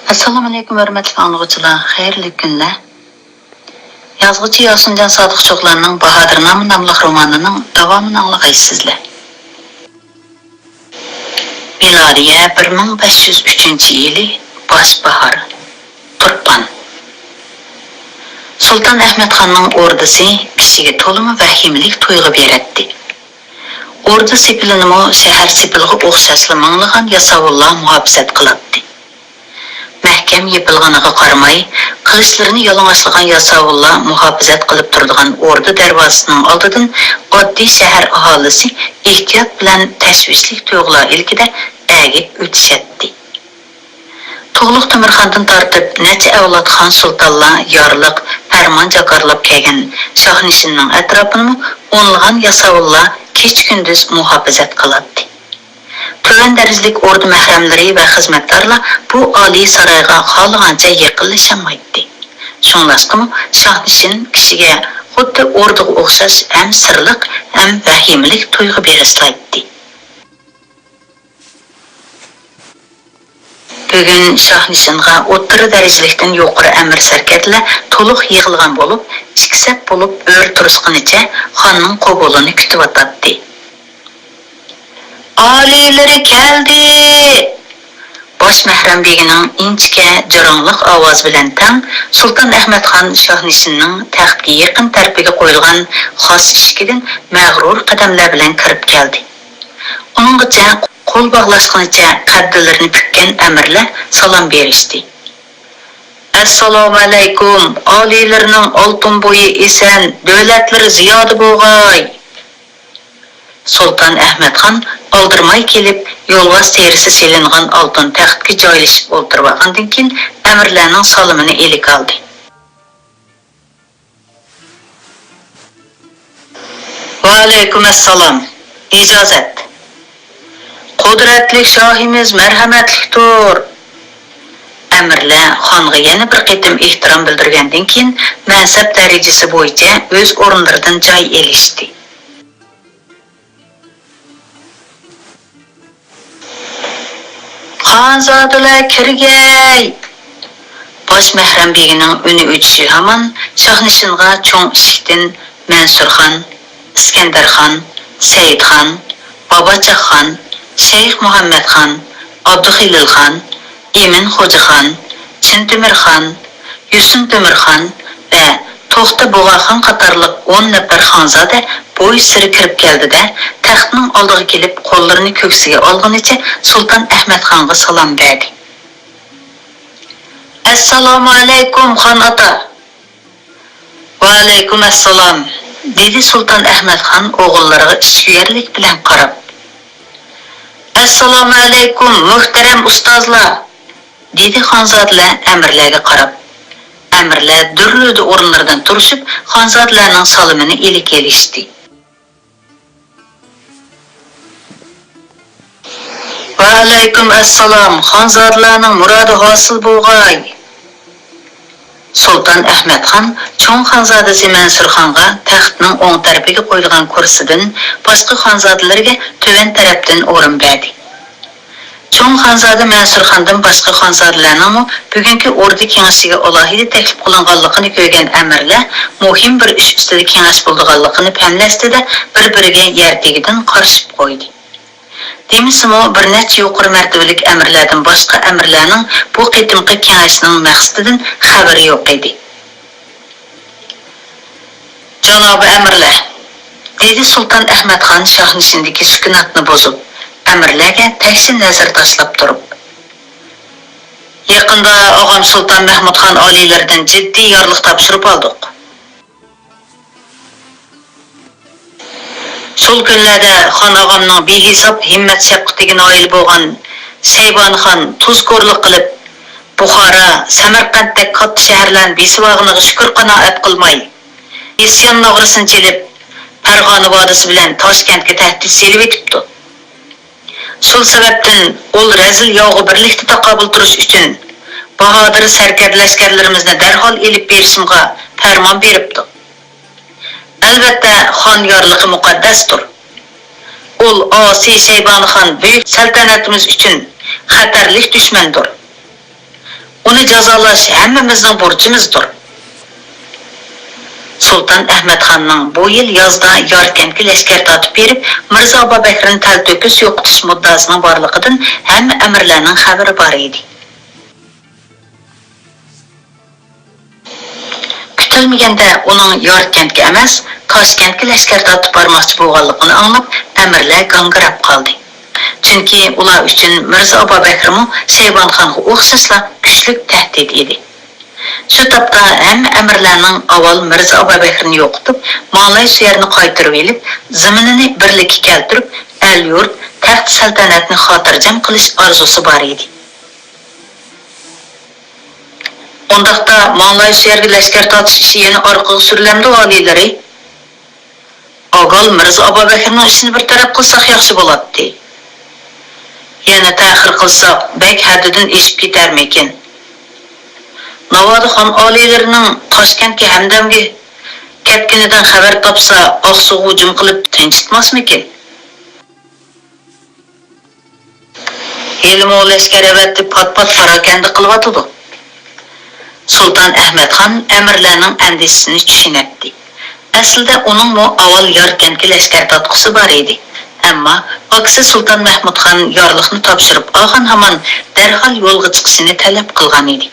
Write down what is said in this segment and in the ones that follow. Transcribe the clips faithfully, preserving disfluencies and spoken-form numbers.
ئەسسالامۇئەلەيكۇم، ھۆرمەتلىك ئاڭلىغۇچىلار، خەيرلىك كۈنلەر. يازغۇچى ياسىنجان سادىق چوغلاننىڭ باھادىر نامى ناملىق رومانىنىڭ داۋامىنى ئاڭلىغايسىزلەر. مىلادىيە بىر مىڭ بەش يۈز ئۈچىنچى يىلى، باش باھار، تۇرپان. سۇلتان ئەھمەتخاننىڭ ئوردىسى كىشىگە تولىمۇ ۋەھىمىلىك تۇيغۇ بېرەتتى. ئوردا سېپىلىنىمۇ شەھەر سېپىلىغا ئوخشاشلا مىڭلىغان ياساۋۇللار مۇھاپىزەت قىلاتتى. مەھكەم يېپىلغىنىغا قارىماي، قىلىچلىرىنى يالىڭاچلىغان ياساۋۇللار مۇھاپىزەت قىلىپ تۇرىدىغان ئوردا دەرۋازىسىنىڭ ئالدىدىن ئاددىي شەھەر ئاھالىسى ئېھتىيات بىلەن تەشۋىشلىك تۇيغۇلار ئىلكىدە ئەگىپ ئۆتۈشەتتى. تۇغلۇق تۆمۈرخاندىن تارتىپ نەچچە ئەۋلاد خان سۇلتانلار يارلىق، پەرمان جاكارلاپ كەلگەن شاھنىشىننىڭ ئەتراپىنىمۇ ئونلىغان ياساۋۇللار كېچە-كۈندۈز مۇھاپىزەت قىلاتتى. تۆۋەن دەرىجىلىك ئوردا مەھرەملىرى ۋە خىزمەتدارلار بۇ ئالىي سارايغا خالىغانچە يېقىنلىشالمايتتى. شۇڭلاشقىمۇ شاھنىشىن كىشىگە خۇددى ئوردىغا ئوخشاش ھەم سىرلىق، ھەم ۋەھىمىلىك تۇيغۇ بېغىشلايتتى. بۈگۈن شاھنىشىنغا ئوتتۇرا دەرىجىلىكتىن يۇقىرى ئەمىر سەركەردىلەر تولۇق يىغىلغان بولۇپ، ئىككى سەپ بولۇپ ئۆرە تۇرۇشقىنىچە خاننىڭ قوبۇلىنى كۈتۈۋاتاتتى. ئالىيلىرى كەلدى! باش مەھرەم بېگىنىڭ ئىنچىكە، جاراڭلىق ئاۋازى بىلەن تەڭ سۇلتان ئەھمەتخان شاھنىشىننىڭ تەختكە يېقىن تەرىپىگە قويۇلغان خاس ئىشىكىدىن مەغرۇر قەدەملەر بىلەن كىرىپ كەلدى. ئۇنىڭغىچە قول باغلاشقىنىچە قەددىلىرىنى پۈككەن ئەمىرلەر سالام بېرىشتى. ئەسسالامۇئەلەيكۇم، ئالىيلىرىنىڭ ئالتۇن بويى ئېسەن، دۆلەتلىرى زىيادە بولغاي! سۇلتان ئەھمەتخان ئالدىرىماي كېلىپ، يولۋاس تېرىسى سېلىنغان ئالتۇن تەختكە جايلىشىپ ئولتۇرۇۋالغاندىن كېيىن، ئەمىرلەرنىڭ سالىمىنى ئىلىك ئالدى. ۋەئەلەيكۇم ئەسسالام. ئىجازەت. قۇدرەتلىك شاھىمىز مەرھەمەتلىكتۇر. ئەمىرلەر خانغا يەنە بىر قېتىم ئېھتىرام بىلدۈرگەندىن كېيىن، مەنسەپ دەرىجىسى بويىچە ئۆز ئورۇنلىرىدىن جاي ئېلىشتى. خانزادىلەر كىرگەي! باش مەھرەم بېگىنىڭ ئۈنى ئۆچۈشى ھامان شاھنىشىنغا چوڭ ئىشىكتىن مەنسۇرخان، ئىسكەندەرخان، سەئىدخان، باباچاقخان، شەيخ مۇھەممەتخان، ئابدۇخېلىلخان، ئىمىن خوجىخان، چىن تۆمۈرخان، يۈسۈن تۆمۈرخان ۋە توختى بۇغاخان قاتارلىق ئون نەپەر خانزادە بوي سىرى كىرىپ كەلدى-دە، تەختنىڭ ئالدىغا كېلىپ، قوللىرىنى كۆكسىگە ئالغىنىچە سۇلتان ئەھمەتخانغا سالام بەردى. ئەسسالامۇئەلەيكۇم، خان ئاتا! ۋەئەلەيكۇم ئەسسالام، دېدى سۇلتان ئەھمەتخان ئوغۇللىرىغا ئىچكۈيەرلىك بىلەن قاراپ. ئەسسالامۇئەلەيكۇم، مۆھتەرەم ئۇستازلار! دېدى خانزادىلەر ئەمىرلەرگە قاراپ. ئەمىرلەر دۈرۈلدە ئورۇنلىرىدىن تۇرۇشۇپ، خانزادىلەرنىڭ سالىمىنى ئىلىك ئېلىشتى. ۋەئەلەيكۇم ئەسسالام، خانزادىلەرنىڭ مۇرادى ھاسىل بولغاي! سۇلتان ئەھمەتخان چوڭ خانزادىسى مەنسۇرخانغا تەختنىڭ ئوڭ تەرىپىگە قويۇلغان كۇرسىدىن باشقا خانزادىلەرگە تۆۋەن تەرەپتىن ئورۇن بەردى. چوڭ خانزادە مەنسۇرخاندىن باشقا خانزادىلەرنىڭمۇ بۈگۈنكى ئوردا كېڭىشىگە ئالاھىدە تەكلىپ قىلىنغانلىقىنى كۆرگەن ئەمىرلەر مۇھىم بىر ئىش ئۈستىدە كېڭەش بولىدىغانلىقىنى پەملەشتى-دە، بىر-بىرىگە يەر تېگىدىن قارىشىپ قويدى. دېمىسىمۇ، بىر نەچچە يۇقىرى مەرتىۋىلىك ئەمىرلەردىن باشقا ئەمىرلەرنىڭ بۇ قېتىمقى كېڭەشنىڭ مەقسىتىدىن خەۋىرى يوق ئىدى. جانابىي ئەمىرلەر، دېدى سۇلتان ئەھمەتخان شاھنىشىندىكى سۈكۈناتنى بۇزۇپ، ئەمىرلەرگە تەكشى نەزەر تاشلاپ تۇرۇپ. يېقىندا ئاغام سۇلتان مەھمۇدخان ئالىيلىرىدىن جىددىي يارلىق تاپشۇرۇپ ئالدۇق. شۇ كۈنلەردە خان ئاغامنىڭ بىھېساب ھىممەت-شەپقىتىگە نايىل بولغان شەيبانىخان تۇزكورلۇق قىلىپ، بۇخارا، سەمەرقەنتتەك كاتتا شەھەرلەرنى بېسىۋالغىنىغا شۈكۈر-قانائەت قىلماي، ئىسيان ناغرىسىنى چېلىپ، پەرغانە ۋادىسى بىلەن تاشكەنتكە تەھدىت سېلىۋېتىپتۇ. شۇ سەۋەبتىن ئۇل رەزىل ياۋغا بىرلىكتە تاقابىل تۇرۇش ئۈچۈن، باھادىر سەركەردە لەشكەرلىرىمىزنى دەرھال ئېلىپ بېرىشىمغا پەرمان بېرىپتۇ. ئەلۋەتتە، خان يارلىقى مۇقەددەستۇر. ئۇل ئاسىي شەيبانىخان بۈيۈك سەلتەنىتىمىز ئۈچۈن خەتەرلىك دۈشمەندۇر. ئۇنى جازالاش ھەممىمىزنىڭ بۇرچىمىزدۇر. سۇلتان ئەھمەتخاننىڭ بۇ يىل يازدا ياركەنتكە لەشكەر تارتىپ بېرىپ، مىرزا ئابابەكرىنى تەلتۆكۈس يوقىتىش مۇددىئاسىنىڭ بارلىقىدىن ھەممە ئەمىرلەرنىڭ خەۋىرى بار ئىدى. كۈتۈلمىگەندە ئۇنىڭ ياركەنتكە ئەمەس، تاشكەنتكە لەشكەر تارتىپ بارماقچى بولغانلىقىنى ئاڭلاپ، ئەمىرلەر گاڭگىراپ قالدى. چۈنكى ئۇلار ئۈچۈن مىرزا ئابابەكرىمۇ شەيبانخانغا ئوخشاشلا كۈچلۈك تەھدىت ئىدى. شۇ تاپتا ھەممە ئەمىرلەرنىڭ ئاۋۋال مىرزا ئابابەكرىنى يوقىتىپ، ماڭلاي سۆيەرنى قايتۇرۇۋېلىپ، زېمىنىنى بىرلىككە كەلتۈرۈپ، ئەل-يۇرت، تەخت-سەلتەنەتنى خاتىرجەم قىلىش ئارزۇسى بار ئىدى. ئۇنداقتا ماڭلاي سۆيەرگە لەشكەر تارتىش ئىشى يەنە ئارقىغا سۈرۈلەمدۇ، ئالىيلىرى؟ ئاگال مىرزا ئابابەكرىنىڭ ئىشىنى بىر تەرەپ قىلساق ياخشى بولاتتى. يەنە تەخىر قىلساق، بەك ھەددىدىن ئېشىپ كېتەرمىكىن؟ ناۋادا خان ئالىيلىرىنىڭ تاشكەنتكە ھەمدەمگە كەتكىنىدىن خەۋەر تاپسا، ئاقسۇغا ھۇجۇم قىلىپ تىنچىتماسمىكىن؟ ھېلىمۇ لەشكەر ئەۋەتتى، پات-پات پاراكەندە قىلىۋاتىدۇ. سۇلتان ئەھمەتخان ئەمىرلەرنىڭ ئەندىشىسىنى چۈشىنەتتى. ئەسلىدە ئۇنىڭمۇ ئاۋۋال ياركەنتكە لەشكەر تارتقۇسى بار ئىدى. ئەمما ئاكىسى سۇلتان مەھمۇدخان يارلىقنى تاپشۇرۇپ ئالغان ھامان دەرھال يولغا چىقىشىنى تەلەپ قىلغان ئىدى.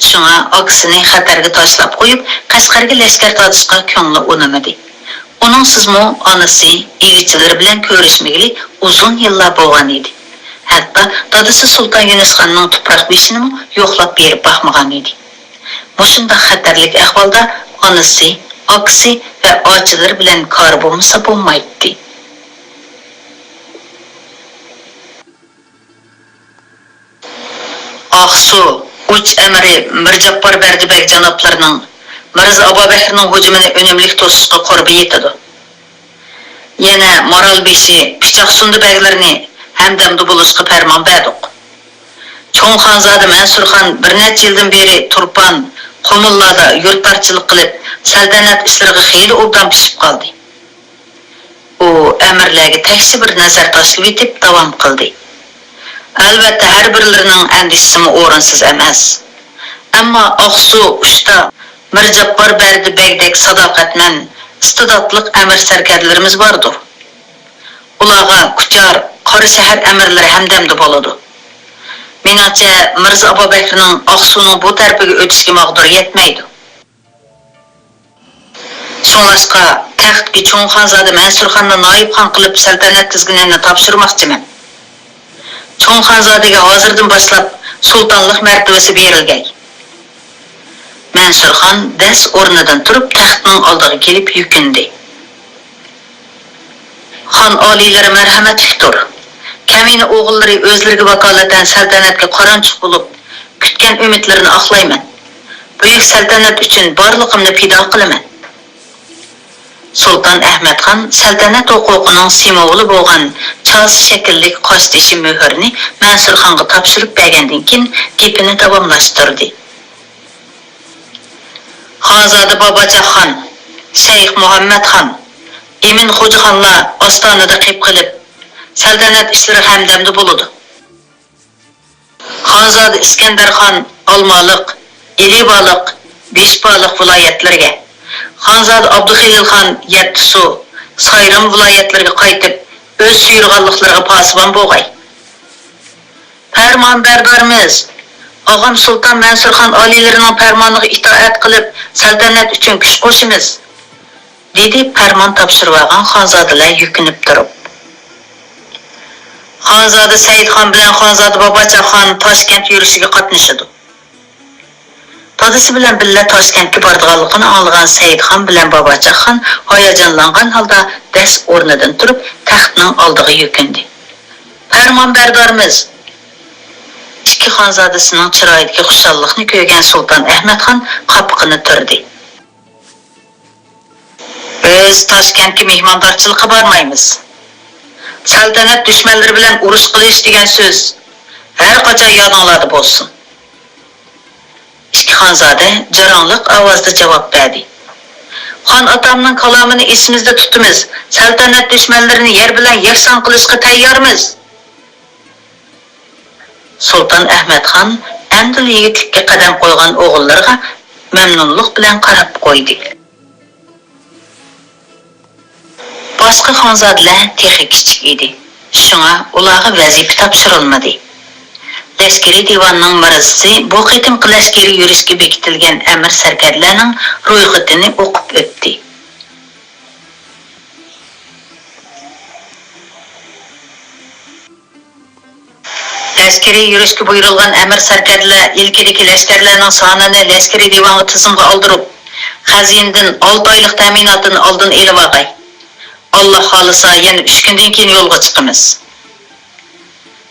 شۇڭا ئاكىسىنى خەتەرگە تاشلاپ قويۇپ، قەشقەرگە لەشكەر تارتىشقا كۆڭلى ئۇنىمىدى. ئۇنىڭسىزمۇ ئانىسى، ئىگىچىلىرى بىلەن كۆرۈشمىگىلى ئۇزۇن يىللار بولغان ئىدى. ھەتتا دادىسى سۇلتان يۈنۈسخاننىڭ تۇپراق بېشىنىمۇ يوقلاپ بېرىپ باقمىغان ئىدى. مۇشۇنداق خەتەرلىك ئەھۋالدا ئانىسى، ئاكىسى ۋە ئاچىلىرى بىلەن كارى بولمىسا بولمايتتى. ئاقسۇ ئۇچ ئەمىرى مىرجاپپار بەردى بەگ جانابلىرىنىڭ مىرزا ئابابەكرىنىڭ ھۇجۇمىنى ئۈنۈملۈك توسۇشقا قۇربى يېتىدۇ. يەنە مارالبېشى، پىچاقسۇندى بەگلىرىنى ھەمدەمدە بولۇشقا پەرمان بەردۇق. چوڭ خانزادە مەنسۇرخان بىر نەچچە يىلدىن بېرى تۇرپان، قۇمۇللاردا يۇرتدارچىلىق قىلىپ، سەلتەنەت ئىشلىرىغا خېلى ئوبدان پىشىپ قالدى. ئۇ ئەمىرلەرگە تەكشى بىر نەزەر تاشلىۋېتىپ داۋام قىلدى. ئەلۋەتتە، ھەر بىرلىرىنىڭ ئەندىشىسىمۇ ئورۇنسىز ئەمەس. ئەمما ئاقسۇ ئۇچتا مىرجاپپار بەردى بەگدەك ساداقەتمەن، ئىستىداتلىق ئەمىر سەركەردىلىرىمىز باردۇر. ئۇلارغا كۇچار، قاراشەھەر ئەمىرلىرى ھەمدەمدە بولىدۇ. مېنىڭچە، مىرزا ئابابەكرىنىڭ ئاقسۇنىڭ بۇ تەرىپىگە ئۆتۈشىگە ماغدۇرى يەتمەيدۇ. شۇڭلاشقا، تەختكە چوڭ خانزادە مەنسۇرخاننى نايىب خان قىلىپ سەلتەنەت تىزگىنىنى تاپشۇرماقچىمەن. چوڭ خانزادىگە ھازىردىن باشلاپ سۇلتانلىق مەرتىۋىسى بېرىلگەي. مەنسۇرخان دەس ئورنىدىن تۇرۇپ، تەختنىڭ ئالدىغا كېلىپ يۈكۈندى. خان ئالىيلىرى مەرھەمەتلىكتۇر. كەمىنە ئوغۇللىرى ئۆزلىرىگە ۋاكالىتەن سەلتەنەتكە قارانچۇق بولۇپ، كۈتكەن ئۈمىدلىرىنى ئاقلايمەن. بۈيۈك سەلتەنەت ئۈچۈن بارلىقىمنى پىدا قىلىمەن. سۇلتان ئەھمەتخان سەلتەنەت ھوقۇقىنىڭ سىمۋولى بولغان چاسا شەكىللىك قاشتېشى مۆھۈرنى مەنسۇرخانغا تاپشۇرۇپ بەرگەندىن كېيىن، گېپىنى داۋاملاشتۇردى. خانزادە باباجاخان، شەيخ مۇھەممەتخان، ئىمىن خوجىخانلار ئاستانىدا قېپ قېلىپ، سەلتەنەت ئىشلىرى ھەمدەمدە بولىدۇ. خانزادە ئىسكەندەرخان ئالمالىق، ئىلى بالىق، بېشى بالىق ۋىلايەتلىرىگە، خانزادە ئابدۇخېلىلخان يەتتىسۇ، سايرام ۋىلايەتلىرىگە قايتىپ، ئۆز سۆيىدىغانلىقلىرىغا پاسىبان بولغاي. پەرمانبەردارمىز! ئاغام سۇلتان مەنسۇرخان ئالىيلىرىنىڭ پەرمانىغا ئىتائەت قىلىپ، سەلتەنەت ئۈچۈن كۈچ قوشىمىز! دېدى پەرمان تاپشۇرۇۋالغان خانزادىلەر يۈكۈنۈپ تۇرۇپ. خانزادە سەئىدخان بىلەن خانزادە باباچاخان تاشكەنت يۈرۈشىگە قاتنىشىدۇ. دادىسى بىلەن بىللە تاشكەنتكە بارىدىغانلىقىنى ئاڭلىغان سەئىدخان بىلەن باباچاخان ھاياجانلانغان ھالدا دەس ئورنىدىن تۇرۇپ، تەختنىڭ ئالدىغا يۈكۈندى. پەرمانبەردارمىز! ئىككى خانزادىسىنىڭ چىرايىدىكى خۇشاللىقنى كۆرگەن سۇلتان ئەھمەتخان قاپىقىنى تۈردى. بىز تاشكەنتكە مېھماندارچىلىققا بارمايمىز. سەلتەنەت دۈشمەنلىرى بىلەن ئۇرۇش قىلىش دېگەن سۆز ھەر قاچان يادىڭلاردا بولسۇن. ئىككى خانزادە جاراڭلىق ئاۋازدا جاۋاب بەردى. خان ئاتامنىڭ كالامىنى ئېسىمىزدە تۇتىمىز، سەلتەنەت دۈشمەنلىرىنى يەر بىلەن يەكسان قىلىشقا تەييارمىز. سۇلتان ئەھمەتخان ئەمدىلا يىگىتلىككە قەدەم قويغان ئوغۇللىرىغا مەمنۇنلۇق بىلەن قاراپ قويدى. باشقا خانزادىلەر تېخى كىچىك ئىدى، شۇڭا ئۇلارغا ۋەزىپە تاپشۇرۇلمىدى. لەشكىرىي دىۋاننىڭ مىرزىسى بۇ قېتىمقى لەشكىرىي يۈرۈشكە بېكىتىلگەن ئەمىر سەركەردىلەرنىڭ رويخېتىنى ئوقۇپ ئۆتتى. لەشكىرىي يۈرۈشكە بۇيرۇلغان ئەمىر سەركەردىلەر ئىلكىدىكى لەشكەرلەرنىڭ سانىنى لەشكىرىي دىۋانغا تىزىمغا ئالدۇرۇپ، خەزىنىدىن ئالتە ئايلىق تەمىناتىنى ئالدىن ئېلىۋالغاي. ئاللا خالىسا، يەنە ئۈچ كۈندىن كېيىن يولغا چىقىمىز.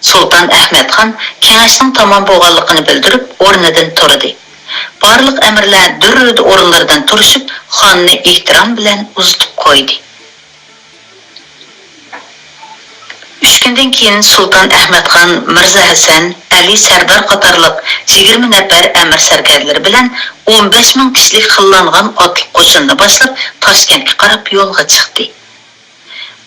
سۇلتان ئەھمەتخان كېڭەشنىڭ تامام بولغانلىقىنى بىلدۈرۈپ، ئورنىدىن تۇردى. بارلىق ئەمىرلەر دۈررىدە ئورۇنلىرىدىن تۇرۇشۇپ، خاننى ئېھتىرام بىلەن ئۇزىتىپ قويدى. ئۈچ كۈندىن كېيىن سۇلتان ئەھمەتخان، مىرزا ھەسەن، ئەلى سەردار قاتارلىق يىگىرمە نەپەر ئەمىر سەركەردىلىرى بىلەن ئون بەش مىڭ كىشىلىك خىللانغان ئاتلىق قوشۇننى باشلاپ، تاشكەنتكە قاراپ يولغا چىقتى.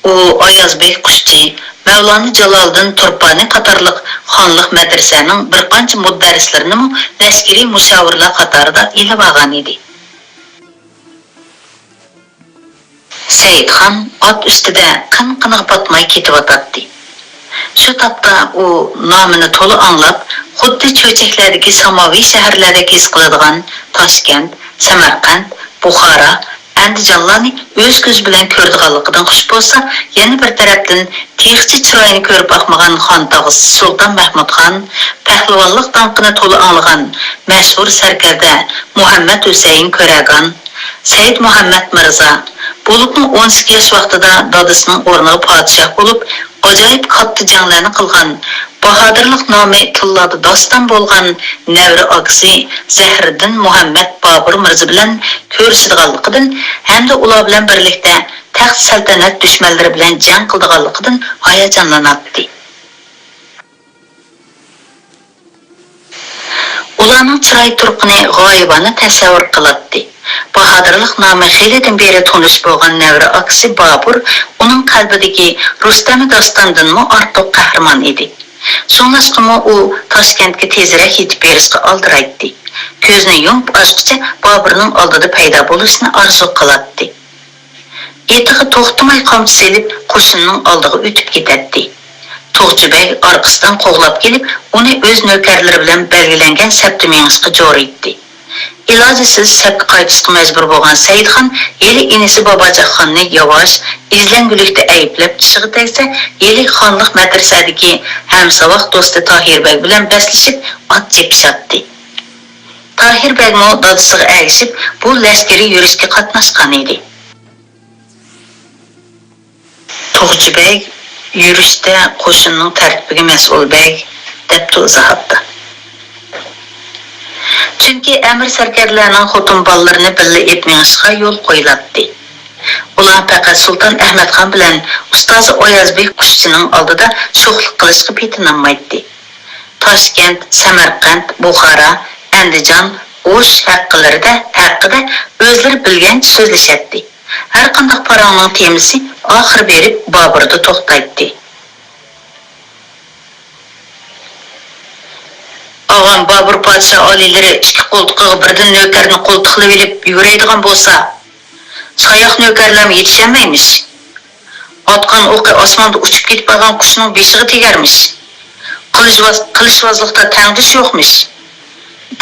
ئۇ ئاياز بەگ قۇشچى، مەۋلانا جالالىدىن تۇرپانى قاتارلىق خانلىق مەدرىسەنىڭ بىر قانچە مۇدەررىسلىرىنىمۇ لەشكىرىي مۇشاۋىرلار قاتارىدا ئېلىۋالغان ئىدى. سەئىدخان ئات ئۈستىدە قىن-قىنىغا پاتماي كېتىۋاتاتتى. شۇ تاپتا ئۇ نامىنى تولا ئاڭلاپ، خۇددى چۆچەكلەردىكى ساماۋى شەھەرلەردەك ھېس قىلىدىغان تاشكەنت، سەمەرقەنت، بۇخارا، ئەندىجانلارنى ئۆز كۆزى بىلەن كۆرىدىغانلىقىدىن خۇش بولسا، يەنە بىر تەرەپتىن تېخىچە چىرايىنى كۆرۈپ باقمىغان خان تاغىسى سۇلتان مەھمۇدخان، پەھلىۋانلىق داڭقىنى تولا ئاڭلىغان مەشھۇر سەركەردە مۇھەممەد ھۈسەيىن كۆرەگان، سەيىد مۇھەممەد مىرزا، بولۇپمۇ ئون سەككىز ياش ۋاقتىدا دادىسىنىڭ ئورنىغا پادىشاھ بولۇپ، ئاجايىپ كاتتا جەڭلەرنى قىلغان، باھادىرلىق نامى تىللاردا داستان بولغان نەۋرە ئاكىسى زەھرىدىن مۇھەممەد بابۇر مىرزا بىلەن كۆرۈشىدىغانلىقىدىن ھەمدە ئۇلار بىلەن بىرلىكتە تەخت سەلتەنەت دۈشمەنلىرى بىلەن جەڭ قىلىدىغانلىقىدىن ھاياجانلىناتتى. ئۇلارنىڭ چىراي تۇرقىنى غايىبانە تەسەۋۋۇر قىلاتتى. باھادىرلىق نامى خېلىدىن بېرى تونۇش بولغان نەۋرە ئاكىسى بابۇر ئۇنىڭ قەلبىدىكى رۇستەمى داستاندىنمۇ ئارتۇق قەھرىمان ئىدى. شۇڭلاشقىمۇ ئۇ تاشكەنتكە تېزرەك يېتىپ بېرىشقا ئالدىرايتتى. كۆزىنى يۇمۇپ ئاچقۇچە بابۇرنىڭ ئالدىدا پەيدا بولۇشنى ئارزۇ قىلاتتى. ئېتىغا توختىماي قامچا سېلىپ، قوشۇننىڭ ئالدىغا ئۆتۈپ كېتەتتى. تۇغچى بەگ ئارقىسىدىن قوغلاپ كېلىپ، ئۇنى ئۆز نۆكەرلىرى بىلەن بەلگىلەنگەن سەپتە مېڭىشقا جورۇيتتى. ئىلاجىسىز سەپكە قايتىشقا مەجبۇر بولغان سەئىدخان ھېلى ئىنىسى باباجاقخاننى ياۋاش، ئىزلەنگۈلۈكتە ئەيىبلەپ، چىشىغا تەگسە، ھېلى خانلىق مەدرىسەدىكى ھەمساۋاق دوستى تاھىر بەگ بىلەن بەسلىشىپ، ئات چېپىشاتتى. تاھىر بەگمۇ دادىسىغا ئەگىشىپ، بۇ لەشكىرىي يۈرۈشكە قاتناشقان ئىدى. تۇغچى بەگ يۈرۈشتە قوشۇننىڭ تەرتىپىگە مەسئۇل بەگ، دەپتۇ ئىزاھاتتا. چۈنكى ئەمىر سەركەردىلەرنىڭ خوتۇن بالىلىرىنى بىللە ئېلىپ مېڭىشقا يول قويۇلاتتى. ئۇلار پەقەت سۇلتان ئەھمەتخان بىلەن ئۇستازى ئاياز بەگ قۇشچىنىڭ ئالدىدا شوخلۇق قىلىشقا پېتىنالمايتتى. تاشكەنت، سەمەرقەنت، بۇخارا، ئەندىجان، ئۇرۇش ھەققىلىرىدە، ھەققىدە ئۆزلىرى بىلگەنچە سۆزلىشەتتى. ھەرقانداق پاراڭنىڭ تېمىسى ئاخىرى بېرىپ بابۇردا توختايتتى. ئاغام بابۇر پادىشاھ ئالىيلىرى ئىككى قولتۇقىغا بىردىن نۆكەرنى قولتۇقلىۋېلىپ يۈگۈرەيدىغان بولسا، ساياق نۆكەرلەرمۇ يېتىشەلمەيمىش. ئاتقان ئوقى ئاسماندا ئۇچۇپ كېتىپ بارغان قۇشنىڭ بېشىغا تېگەرمىش. قىلىچۋاز-، قىلىچۋازلىقتا تەڭدىشى يوقمىش،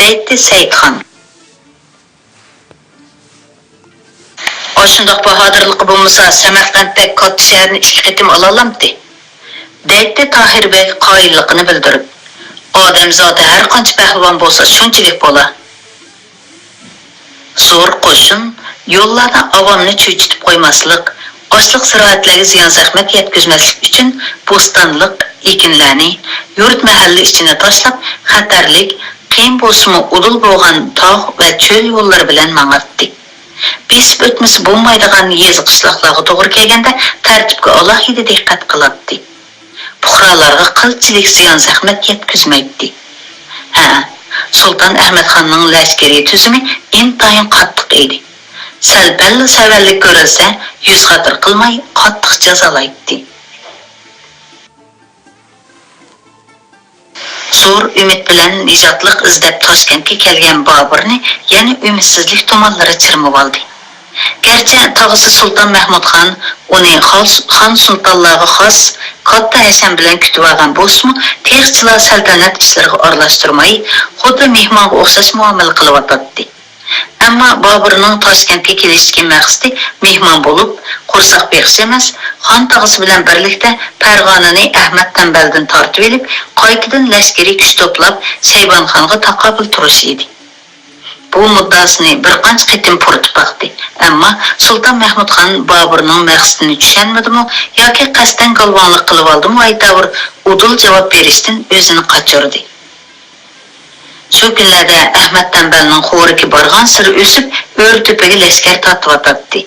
دەيتتى سەئىدخان. ئاشۇنداق باھادىرلىقى بولمىسا، سەمەرقەنتتەك كاتتا شەھەرنى ئىككى قېتىم ئالالامتى؟ دەيتتى تاھىر بەگ قايىللىقىنى بىلدۈرۈپ. ئادەم زاتى ھەرقانچە پەھلىۋان بولسا، شۇنچىلىك بولا. زور قوشۇن يوللاردا ئاۋامنى چۆچۈتۈپ قويماسلىق، ئاشلىق-زىرائەتلەرگە زىيان-زەخمەت يەتكۈزمەسلىك ئۈچۈن بوستانلىق، ئېكىنلەرنى، يۇرت-مەھەللە ئىچىنى تاشلاپ، خەتەرلىك، قىيىن بولسىمۇ ئۇدۇل بولغان تاغ ۋە چۆل يوللىرى بىلەن ماڭاتتى. بېسىپ ئۆتمىسە بولمايدىغان يېزا-قىشلاقلارغا توغرا كەلگەندە تەرتىپكە ئالاھىدە دىققەت قىلاتتى. پۇقرالارغا قىلچىلىك زىيان-زەخمەت يەتكۈزمەيتتى. ھە، سۇلتان ئەھمەتخاننىڭ لەشكىرىي تۈزۈمى ئىنتايىن قاتتىق ئىدى. سەل-پەللا سەۋەنلىك كۆرۈلسە، يۈز خاتىرە قىلماي قاتتىق جازالايتتى. زور ئۈمىد بىلەن نىجاتلىق ئىزدەپ تاشكەنتكە كەلگەن بابۇرنى يەنە ئۈمىدسىزلىك تۇمانلىرى چىرمىۋالدى. گەرچە تاغىسى سۇلتان مەھمۇدخان ئۇنى خال-، خان سۇلتانلارغا خاس كاتتا ھەشەم بىلەن كۈتۈۋالغان بولسىمۇ، تېخىچىلا سەلتەنەت ئىشلىرىغا ئارىلاشتۇرماي، خۇددى مېھمانغا ئوخشاش مۇئامىلە قىلىۋاتاتتى. ئەمما بابۇرنىڭ تاشكەنتكە كېلىشتىكى مەقسىتى مېھمان بولۇپ، قورساق بېقىش ئەمەس، خان تاغىسى بىلەن بىرلىكتە پەرغانىنى ئەھمەد تەمبەلدىن تارتىۋېلىپ، قايتىدىن لەشكىرىي كۈچ توپلاپ، شەيبانىخانغا تاقابىل تۇرۇش ئىدى. بۇ مۇددىئاسىنى بىر قانچە قېتىم پۇرىتىپ باقتى، ئەمما سۇلتان مەھمۇدخان بابۇرنىڭ مەقسىتىنى چۈشەنمىدىمۇ ياكى قەستەن گالۋاڭلىق قىلىۋالدىمۇ ئايتاۋۇر، ئۇدۇل جاۋاب بېرىشتىن ئۆزىنى قاچۇردى. شۇ كۈنلەردە ئەھمەد تەمبەلنىڭ خورىكى بارغانسېرى ئۆسۈپ، ئۆرە تۆپىگە لەشكەر تارتىۋاتاتتى.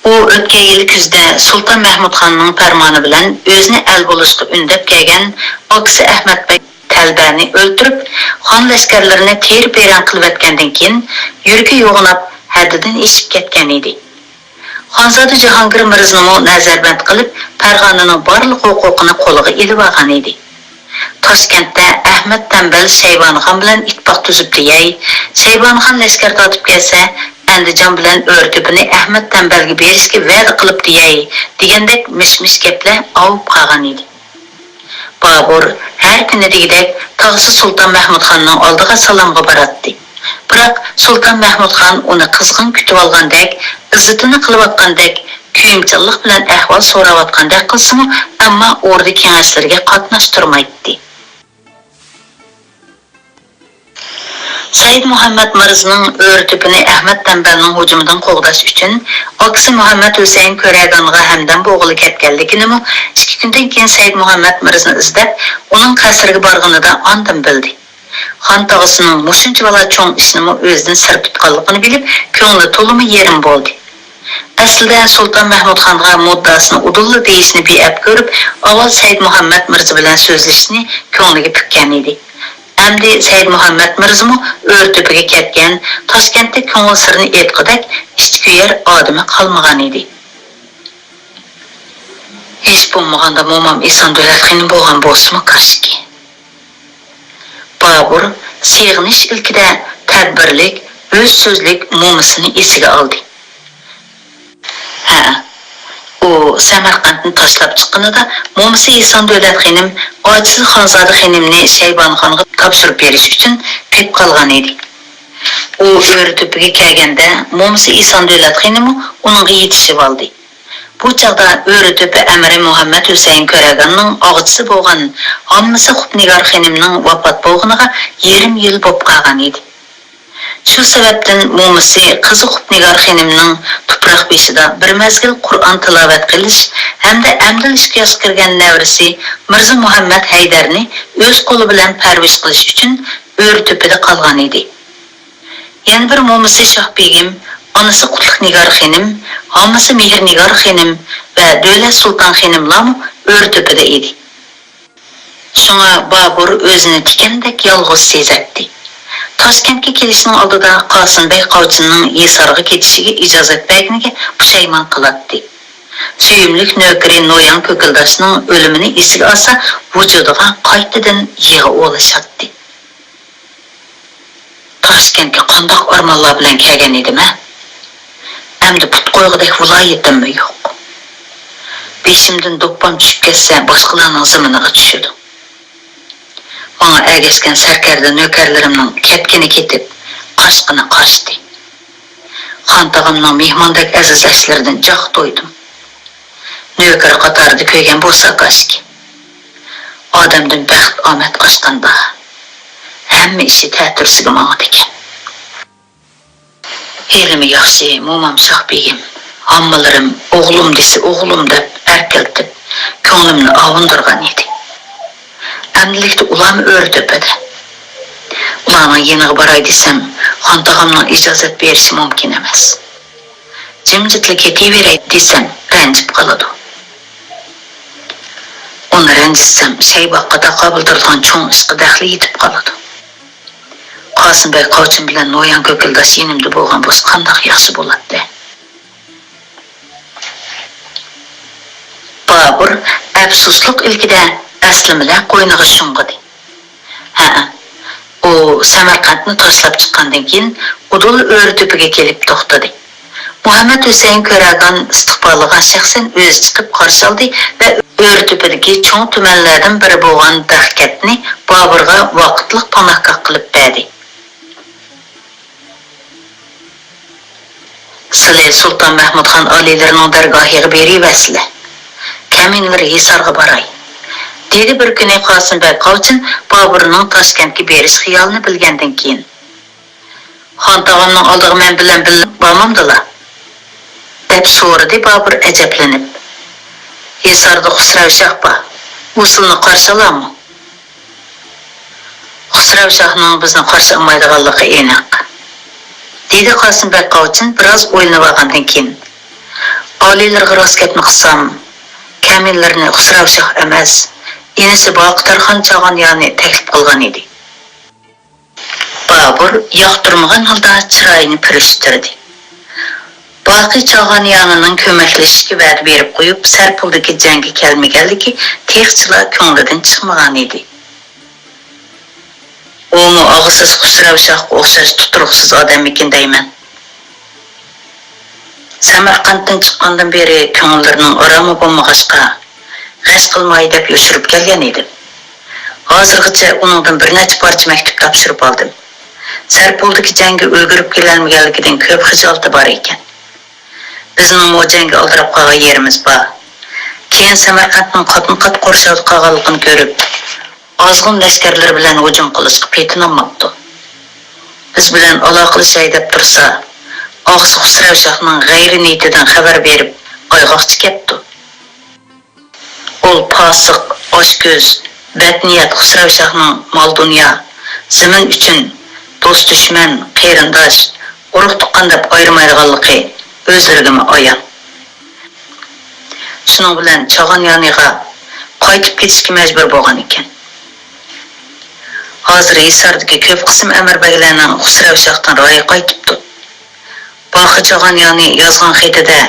ئۇ ئۆتكەن يىلى كۈزدە سۇلتان مەھمۇدخاننىڭ پەرمانى بىلەن ئۆزىنى ئەل بولۇشقا ئۈندەپ كەلگەن ئاكىسى ئەھمەد بەگ تەلبەنى ئۆلتۈرۈپ، خان لەشكەرلىرىنى تېرە-پېرەڭ قىلىۋەتكەندىن كېيىن، يۈرىكى يوغىناپ، ھەددىدىن ئېشىپ كەتكەن ئىدى. خانزادە جاھانگىر مىرزىنىمۇ نەزەربەند قىلىپ، پەرغانىنىڭ بارلىق ھوقۇقىنى قولىغا ئېلىۋالغان ئىدى. تاشكەنتتە ئەھمەد تەمبەل شەيبانىخان بىلەن ئىتتىپاق تۈزۈپتۇ يەي، شەيبانىخان لەشكەر تارتىپ كەلسە، ئەندىجان بىلەن ئۆرە تۆپىنى ئەھمەد تەمبەلگە بېرىشكە ۋەدە قىلىپتۇ يەي، دېگەندەك مىش-مىش گەپلەر ئاۋۇپ قالغان ئىدى. بابۇر ھەر كۈنى دېگۈدەك تاغىسى سۇلتان مەھمۇدخاننىڭ ئالدىغا سالامغا باراتتى. بىراق سۇلتان مەھمۇدخان ئۇنى قىزغىن كۈتۈۋالغاندەك، ئىززىتىنى قىلىۋاتقاندەك، كۆيۈمچانلىق بىلەن ئەھۋال سوراۋاتقاندەك قىلسىمۇ، ئەمما ئوردا كېڭەشلىرىگە قاتناشتۇرمايتتى. سەيىد مۇھەممەد مىرزىنىڭ ئۆرە تۆپىنى ئەھمەد تەمبەلنىڭ ھۇجۇمىدىن قوغداش ئۈچۈن ئاكىسى مۇھەممەد ھۈسەيىن كۆرەگانغا ھەمدەم بولغىلى كەتكەنلىكىنىمۇ ئىككى كۈندىن كېيىن سەيىد مۇھەممەد مىرزىنى ئىزدەپ، ئۇنىڭ قەسرىگە بارغىنىدا ئاندىن بىلدى. خان تاغىسىنىڭ مۇشۇنچىۋالا چوڭ ئىشنىمۇ ئۆزىدىن سىر تۇتقانلىقىنى بىلىپ، كۆڭلى تولىمۇ يېرىم بولدى. ئەسلىدە سۇلتان مەھمۇدخانغا مۇددىئاسىنى ئۇدۇللا دېيىشنى بىئەپ كۆرۈپ، ئاۋۋال سەيىد مۇھەممەد مىرزا بىلەن سۆزلىشىشنى كۆڭلىگە پۈككەن ئىدى. ئەمدى سەيىد مۇھەممەد مىرزىمۇ ئۆرە تۆپىگە كەتكەن، تاشكەنتتە كۆڭۈل سىرىنى ئېيتقۇدەك ئىچى كۆيەر ئادىمى قالمىغان ئىدى. ھېچ بولمىغاندا مومام ئېسان دۆلەت خېنىم بولغان بولسىمۇ كاشكى. بابۇر سېغىنىش ئىلكىدە تەدبىرلىك، ئۆز سۆزلۈك مومىسىنى ئېسىگە ئالدى. ھە، ئۇ سەمەرقەنتنى تاشلاپ چىققىنىدا مومىسى ئېسان دۆلەت خېنىم ئاچىسى خانزادە خېنىمنى شەيبانىخانغا تاپشۇرۇپ بېرىش ئۈچۈن قېلىپ قالغان ئىدى. ئۇ ئۆرە تۆپىگە كەلگەندە، مومىسى ئېسان دۆلەت خېنىممۇ ئۇنىڭغا يېتىشىۋالدى. بۇ چاغدا ئۆرە تۆپە ئەمىرى مۇھەممەد ھۈسەيىن كۆرەگاننىڭ ئاغىچىسى بولغان ھاممىسى خۇپنىگار خېنىمنىڭ ۋاپات بولغىنىغا يېرىم يىل بوپ قالغان ئىدى. شۇ سەۋەبتىن مومىسى قىزى خۇپنىگار خېنىمنىڭ تۇپراق بېشىدا بىر مەزگىل قۇرئان تىلاۋەت قىلىش ھەمدە ئەمدىلا ئىككى ياشقا كىرگەن نەۋرىسى مىرزا مۇھەممەد ھەيدەرنى ئۆز قولى بىلەن پەرۋىش قىلىش ئۈچۈن ئۆرە تۆپىدە قالغان ئىدى. يەنە بىر مومىسى شاھ بېگىم، ئانىسى قۇتلۇق نىگار خېنىم، ھامىسى مېھىر نىگار خېنىم ۋە دۆلەت سۇلتان خېنىملارمۇ ئۆرە تۆپىدە ئىدى. شۇڭا بابۇر ئۆزىنى تىكەندەك يالغۇز سېزەتتى. تاشكەنتكە كېلىشنىڭ ئالدىدا قاسىم بەگ قاۋچىننىڭ ھىسارغا كېتىشىگە ئىجازەت بەرگىنىگە پۇشايمان قىلاتتى. سۆيۈملۈك نۆكىرى نويان كۆكۈلداشنىڭ ئۆلۈمىنى ئېسىگە ئالسا، ۋۇجۇدىغا قايتىدىن يىغا ئولىشاتتى. تاشكەنتكە قانداق ئارمانلار بىلەن كەلگەن ئىدىم ھە؟ ئەمدى پۇت قويغۇدەك ۋىلايىتىممۇ يوق. بېشىمدىن دوپپام چۈشۈپ كەتسە، باشقىلارنىڭ زېمىنىغا چۈشىدۇ. ماڭا ئەگەشكەن سەركەردە نۆكەرلىرىمنىڭ كەتكىنى كېتىپ، قاچقىنى قاچتى. خان تاغامنىڭ مېھماندەك ئەزىزلەشلىرىدىن جاق تويدۇم. نۆكەر قاتارىدا كۆرگەن بولسا كاشكى. ئادەمدىن بەخت ئامەت قاچقاندا، ھەممە ئىشى تەتۈرىسىگە ماڭىدىكەن. ھېلىمۇ ياخشى، مومام شاھ بېگىم، ھاممىلىرىم «ئوغلۇم» دېسە «ئوغلۇم» دەپ ئەركىلىتىپ، كۆڭلۈمنى ئاۋۇندۇرغان ئىدى. ئەمدىلىكتە ئۇلارمۇ ئۆرە تۆپىدە. ئۇلارنىڭ يېنىغا باراي دېسەم، خان تاغامنىڭ ئىجازەت بېرىشى مۇمكىن ئەمەس. جىمجىتلا كېتىۋېرەي دېسەم، رەنجىپ قالىدۇ. ئۇنى رەنجىتسەم، شەيباغقا تاقابىل تۇرىدىغان چوڭ ئىشقا دەخلى يېتىپ قالىدۇ. قاسىم بەگ قاۋچىم بىلەن نويان كۆكۈلداش يېنىمدا بولغان بولسا قانداق ياخشى بولاتتى. بابۇر ئەپسۇسلۇق ئىلكىدە ئەسلىمىلەر قوينىغا شۇڭغۇدى. ھەئە، ئۇ سەمەرقەنتنى تاشلاپ چىققاندىن كېيىن، ئۇدۇل ئۆرتۈپىگە كېلىپ توختىدى. مۇھەممەد ھۈسەيىن كۆرەگان ئىستىقبالىغا شەخسەن ئۆزى چىقىپ قارشى ئالدى ۋە ئۆرتۈپىدىكى چوڭ تۈمەنلەردىن بىرى بولغان دەخكەتنى بابۇرغا ۋاقىتلىق پاناھگاھ قىلىپ بەردى. سىلى سۇلتان مەھمۇدخان ئالىيلىرىنىڭ دەرگاھىغا بېرىۋەرسىلە، كەمىنىلەر ھىسارغا باراي، دېدى بىر كۈنى قاسىم بەگ قاۋچىن بابۇرنىڭ تاشكەنتكە بېرىش خىيالىنى بىلگەندىن كېيىن. خان تاغامنىڭ ئالدىغا مەن بىلەن بىللە بارمامدىلا؟ دەپ سورىدى بابۇر ئەجەبلىنىپ. ھىساردا خۇسرەۋ شاھ بار، ئۇ سىلىنى قارشى ئالارمۇ؟ خۇسرەۋ شاھنىڭ بىزنى قارشى ئالمايدىغانلىقى ئېنىق، دېدى قاسىم بەگ قاۋچىن بىراز ئويلىنىۋالغاندىن كېيىن. ئالىيلىرىغا راست گەپنى قىلسام، كەمىنىلەرنى خۇسرەۋ شاھ ئەمەس، ئىنىسى باقى تارخان چاغان يانى تەكلىپ قىلغان ئىدى. بابۇر ياقتۇرمىغان ھالدا چىرايىنى پۈرۈشتۈردى. باقى چاغان يانىنىڭ كۆمەكلىشىشكە ۋەدە بېرىپ قويۇپ، سەرپۇلدىكى جەڭگە كەلمىگەنلىكى تېخىچىلا كۆڭلىدىن چىقمىغان ئىدى. ئۇمۇ ئاغىسىز خۇسرەۋ شاھقا ئوخشاش تۇتۇرۇقسىز ئادەممىكىن دەيمەن. سەمەرقەنتتىن چىققاندىن بېرى كۆڭۈللىرىنىڭ ئارامى بولمىغاچقا، غەش قىلماي دەپ يوشۇرۇپ كەلگەن ئىدىم. ھازىرغىچە ئۇنىڭدىن بىر نەچچە پارچە مەكتۇپ تاپشۇرۇپ ئالدىم. سەرپۇلدىكى جەڭگە ئۈلگۈرۈپ كېلەلمىگەنلىكىدىن كۆپ خىجالىتى بار ئىكەن. بىزنىڭمۇ جەڭگە ئالدىراپ قالغان يېرىمىز بار. كېيىن سەمەرقەنتنىڭ قاتمۇ قات قورشاۋدا قالغانلىقىنى كۆرۈپ، ئازغۇن لەشكەرلىرى بىلەن ھۇجۇم قىلىشقا پېتىنالماپتۇ. بىز بىلەن ئالاقىلىشاي دەپ تۇرسا، ئاغىسى خۇسرەۋ شاھنىڭ غەيرىي نىيىتىدىن خەۋەر بېرىپ، ئايغاقچى كەپتۇ. ئۇ پاسىق، ئاچكۆز، بەتنىيەت خۇسرەۋ شاھنىڭ مال-دۇنيا، زېمىن ئۈچۈن دوست-دۈشمەن، قېرىنداش، ئۇرۇق-تۇغقان دەپ ئايرىمايدىغانلىقى ئۆزلىرىگىمۇ ئايان. شۇنىڭ بىلەن چاغان يانىغا قايتىپ كېتىشكە مەجبۇر بولغان ئىكەن. ھازىر ھىساردىكى كۆپ قىسىم ئەمىربەگلەرنىڭ خۇسرەۋ شاھتىن رايى قايتىپتۇ. باخۇ چاغان يانى يازغان خېتىدە،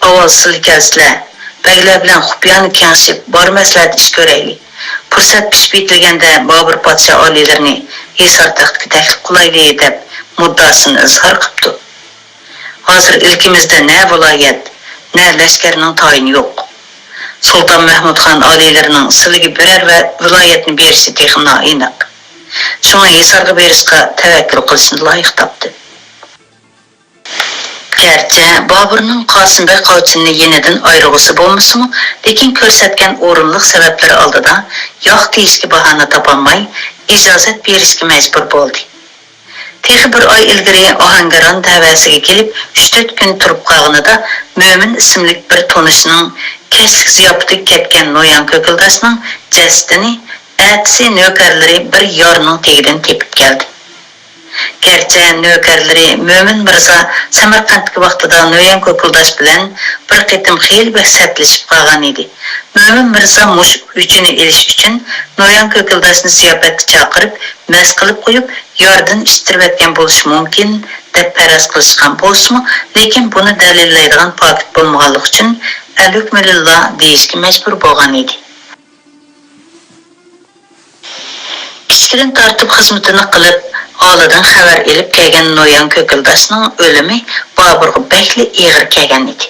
ئاۋۋال سىلى كەلسىلە، بەگلەر بىلەن خۇپىيانە كېڭىشىپ، بار مەسلىھەت ئىش كۆرەيلى. پۇرسەت پىشىپ يېتىلگەندە بابۇر پادىشاھ ئالىيلىرىنى ھىسار تەختكە تەكلىپ قىلايلى، دەپ مۇددىئاسىنى ئىزھار قىپتۇ. ھازىر ئىلكىمىزدە نە ۋىلايەت، نە لەشكەرنىڭ تايىنى يوق. سۇلتان مەھمۇدخان ئالىيلىرىنىڭ سىلىگە بىرەر ۋە-، ۋىلايەتنى بېرىشى تېخى نائېنىق. شۇڭا ھىسارغا بېرىشقا تەۋەككۈل قىلىشنى لايىق تاپتىم. گەرچە بابۇرنىڭ قاسىم بەگ قاۋچىننى يېنىدىن ئايرىغۇسى بولمىسىمۇ، لېكىن كۆرسەتكەن ئورۇنلۇق سەۋەبلىرى ئالدىدا ياق دېيىشكە باھانە تاپالماي، ئىجازەت بېرىشكە مەجبۇر بولدى. تېخى بىر ئاي ئىلگىرى ئاھاڭگىران دەۋەسىگە كېلىپ، ئۈچ تۆت كۈن تۇرۇپ قالغىنىدا، مۆمىن ئىسىملىك بىر تونۇشىنىڭ كەچلىك زىياپىتىگە كەتكەن نويان كۆكۈلداشنىڭ جەسىتىنى ئەتىسى نۆكەرلىرى بىر يارنىڭ تېگىدىن تېپىپ كەلدى. گەرچە نۆكەرلىرى مۆمىن مىرزا سەمەرقەنتتىكى ۋاقتىدا نويان كۆكۈلداش بىلەن بىر قېتىم خېلى بەك سەتلىشىپ قالغان ئىدى. مۆمىن مىرزا مۇشۇ ئۆچىنى ئېلىش ئۈچۈن نويان كۆكۈلداشنى زىياپەتكە چاقىرىپ، مەست قىلىپ قويۇپ، ياردىن ئىتتىرىۋەتكەن بولۇشى مۇمكىن، دەپ پەرەز قىلىشقان بولسىمۇ، لېكىن بۇنى دەلىللەيدىغان پاكىت بولمىغانلىقى ئۈچۈن، ئەلھۈكمۇلىللا دېيىشكە مەجبۇر بولغان ئىدى. كىچىكىدىن تارتىپ خىزمىتىنى قىلىپ، ھالىدىن خەۋەر ئېلىپ كەلگەن نويان كۆكۈلداشنىڭ ئۆلۈمى بابۇرغا بەكلا ئېغىر كەلگەن ئىدى.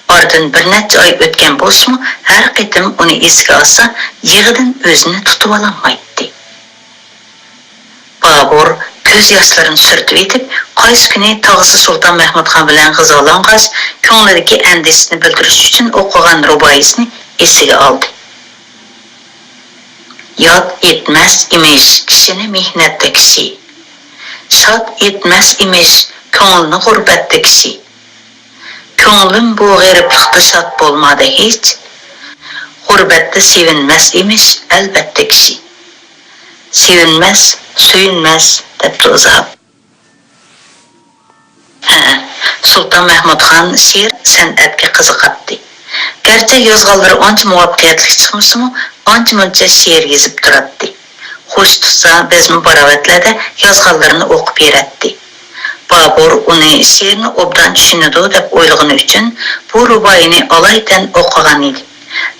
ئارىدىن بىر نەچچە ئاي ئۆتكەن بولسىمۇ، ھەر قېتىم ئۇنى ئېسىگە ئالسا، يىغىدىن ئۆزىنى تۇتۇۋالالمايتتى. بابۇر كۆز ياشلىرىنى سۈرتۈۋېتىپ، قايسى كۈنى تاغىسى سۇلتان مەھمۇدخان بىلەن غىزالانغاچ، كۆڭلىدىكى ئەندىشىسىنى بىلدۈرۈش ئۈچۈن ئوقۇغان رۇبائىيسىنى ئېسىگە ئالدى. ياد ئەتمەس ئىمىش كىشىنى مېھنەتتە كىشى، شاد ئەتمەس ئىمىش كۆڭۈلنى غۇربەتتە كىشى. كۆڭلۈم بۇ غېرىبلىقتا شاد بولمادى ھېچ، غۇربەتتە سېۋىنمەس ئىمىش ئەلۋەتتە كىشى. سېۋىنمەس، سۆيۈنمەس، دەپتۇ ئىزھاق. ھەئە، سۇلتان مەھمۇدخان شېئىر سەنئەتكە قىزىقاتتى. گەرچە يازغانلىرى ئانچە مۇۋەپپەقىيەتلىك چىقمىسىمۇ، ئانچە-مۇنچە شېئىر يېزىپ تۇراتتى. خوش تۇتسا، بەزمە-باراۋەتلەردە يازغانلىرىنى ئوقۇپ بېرەتتى. بابۇر ئۇنى شېئىرنى ئوبدان چۈشىنىدۇ دەپ ئويلىغىنى ئۈچۈن بۇ رۇبائىينى ئالايىتەن ئوقۇغان ئىدى.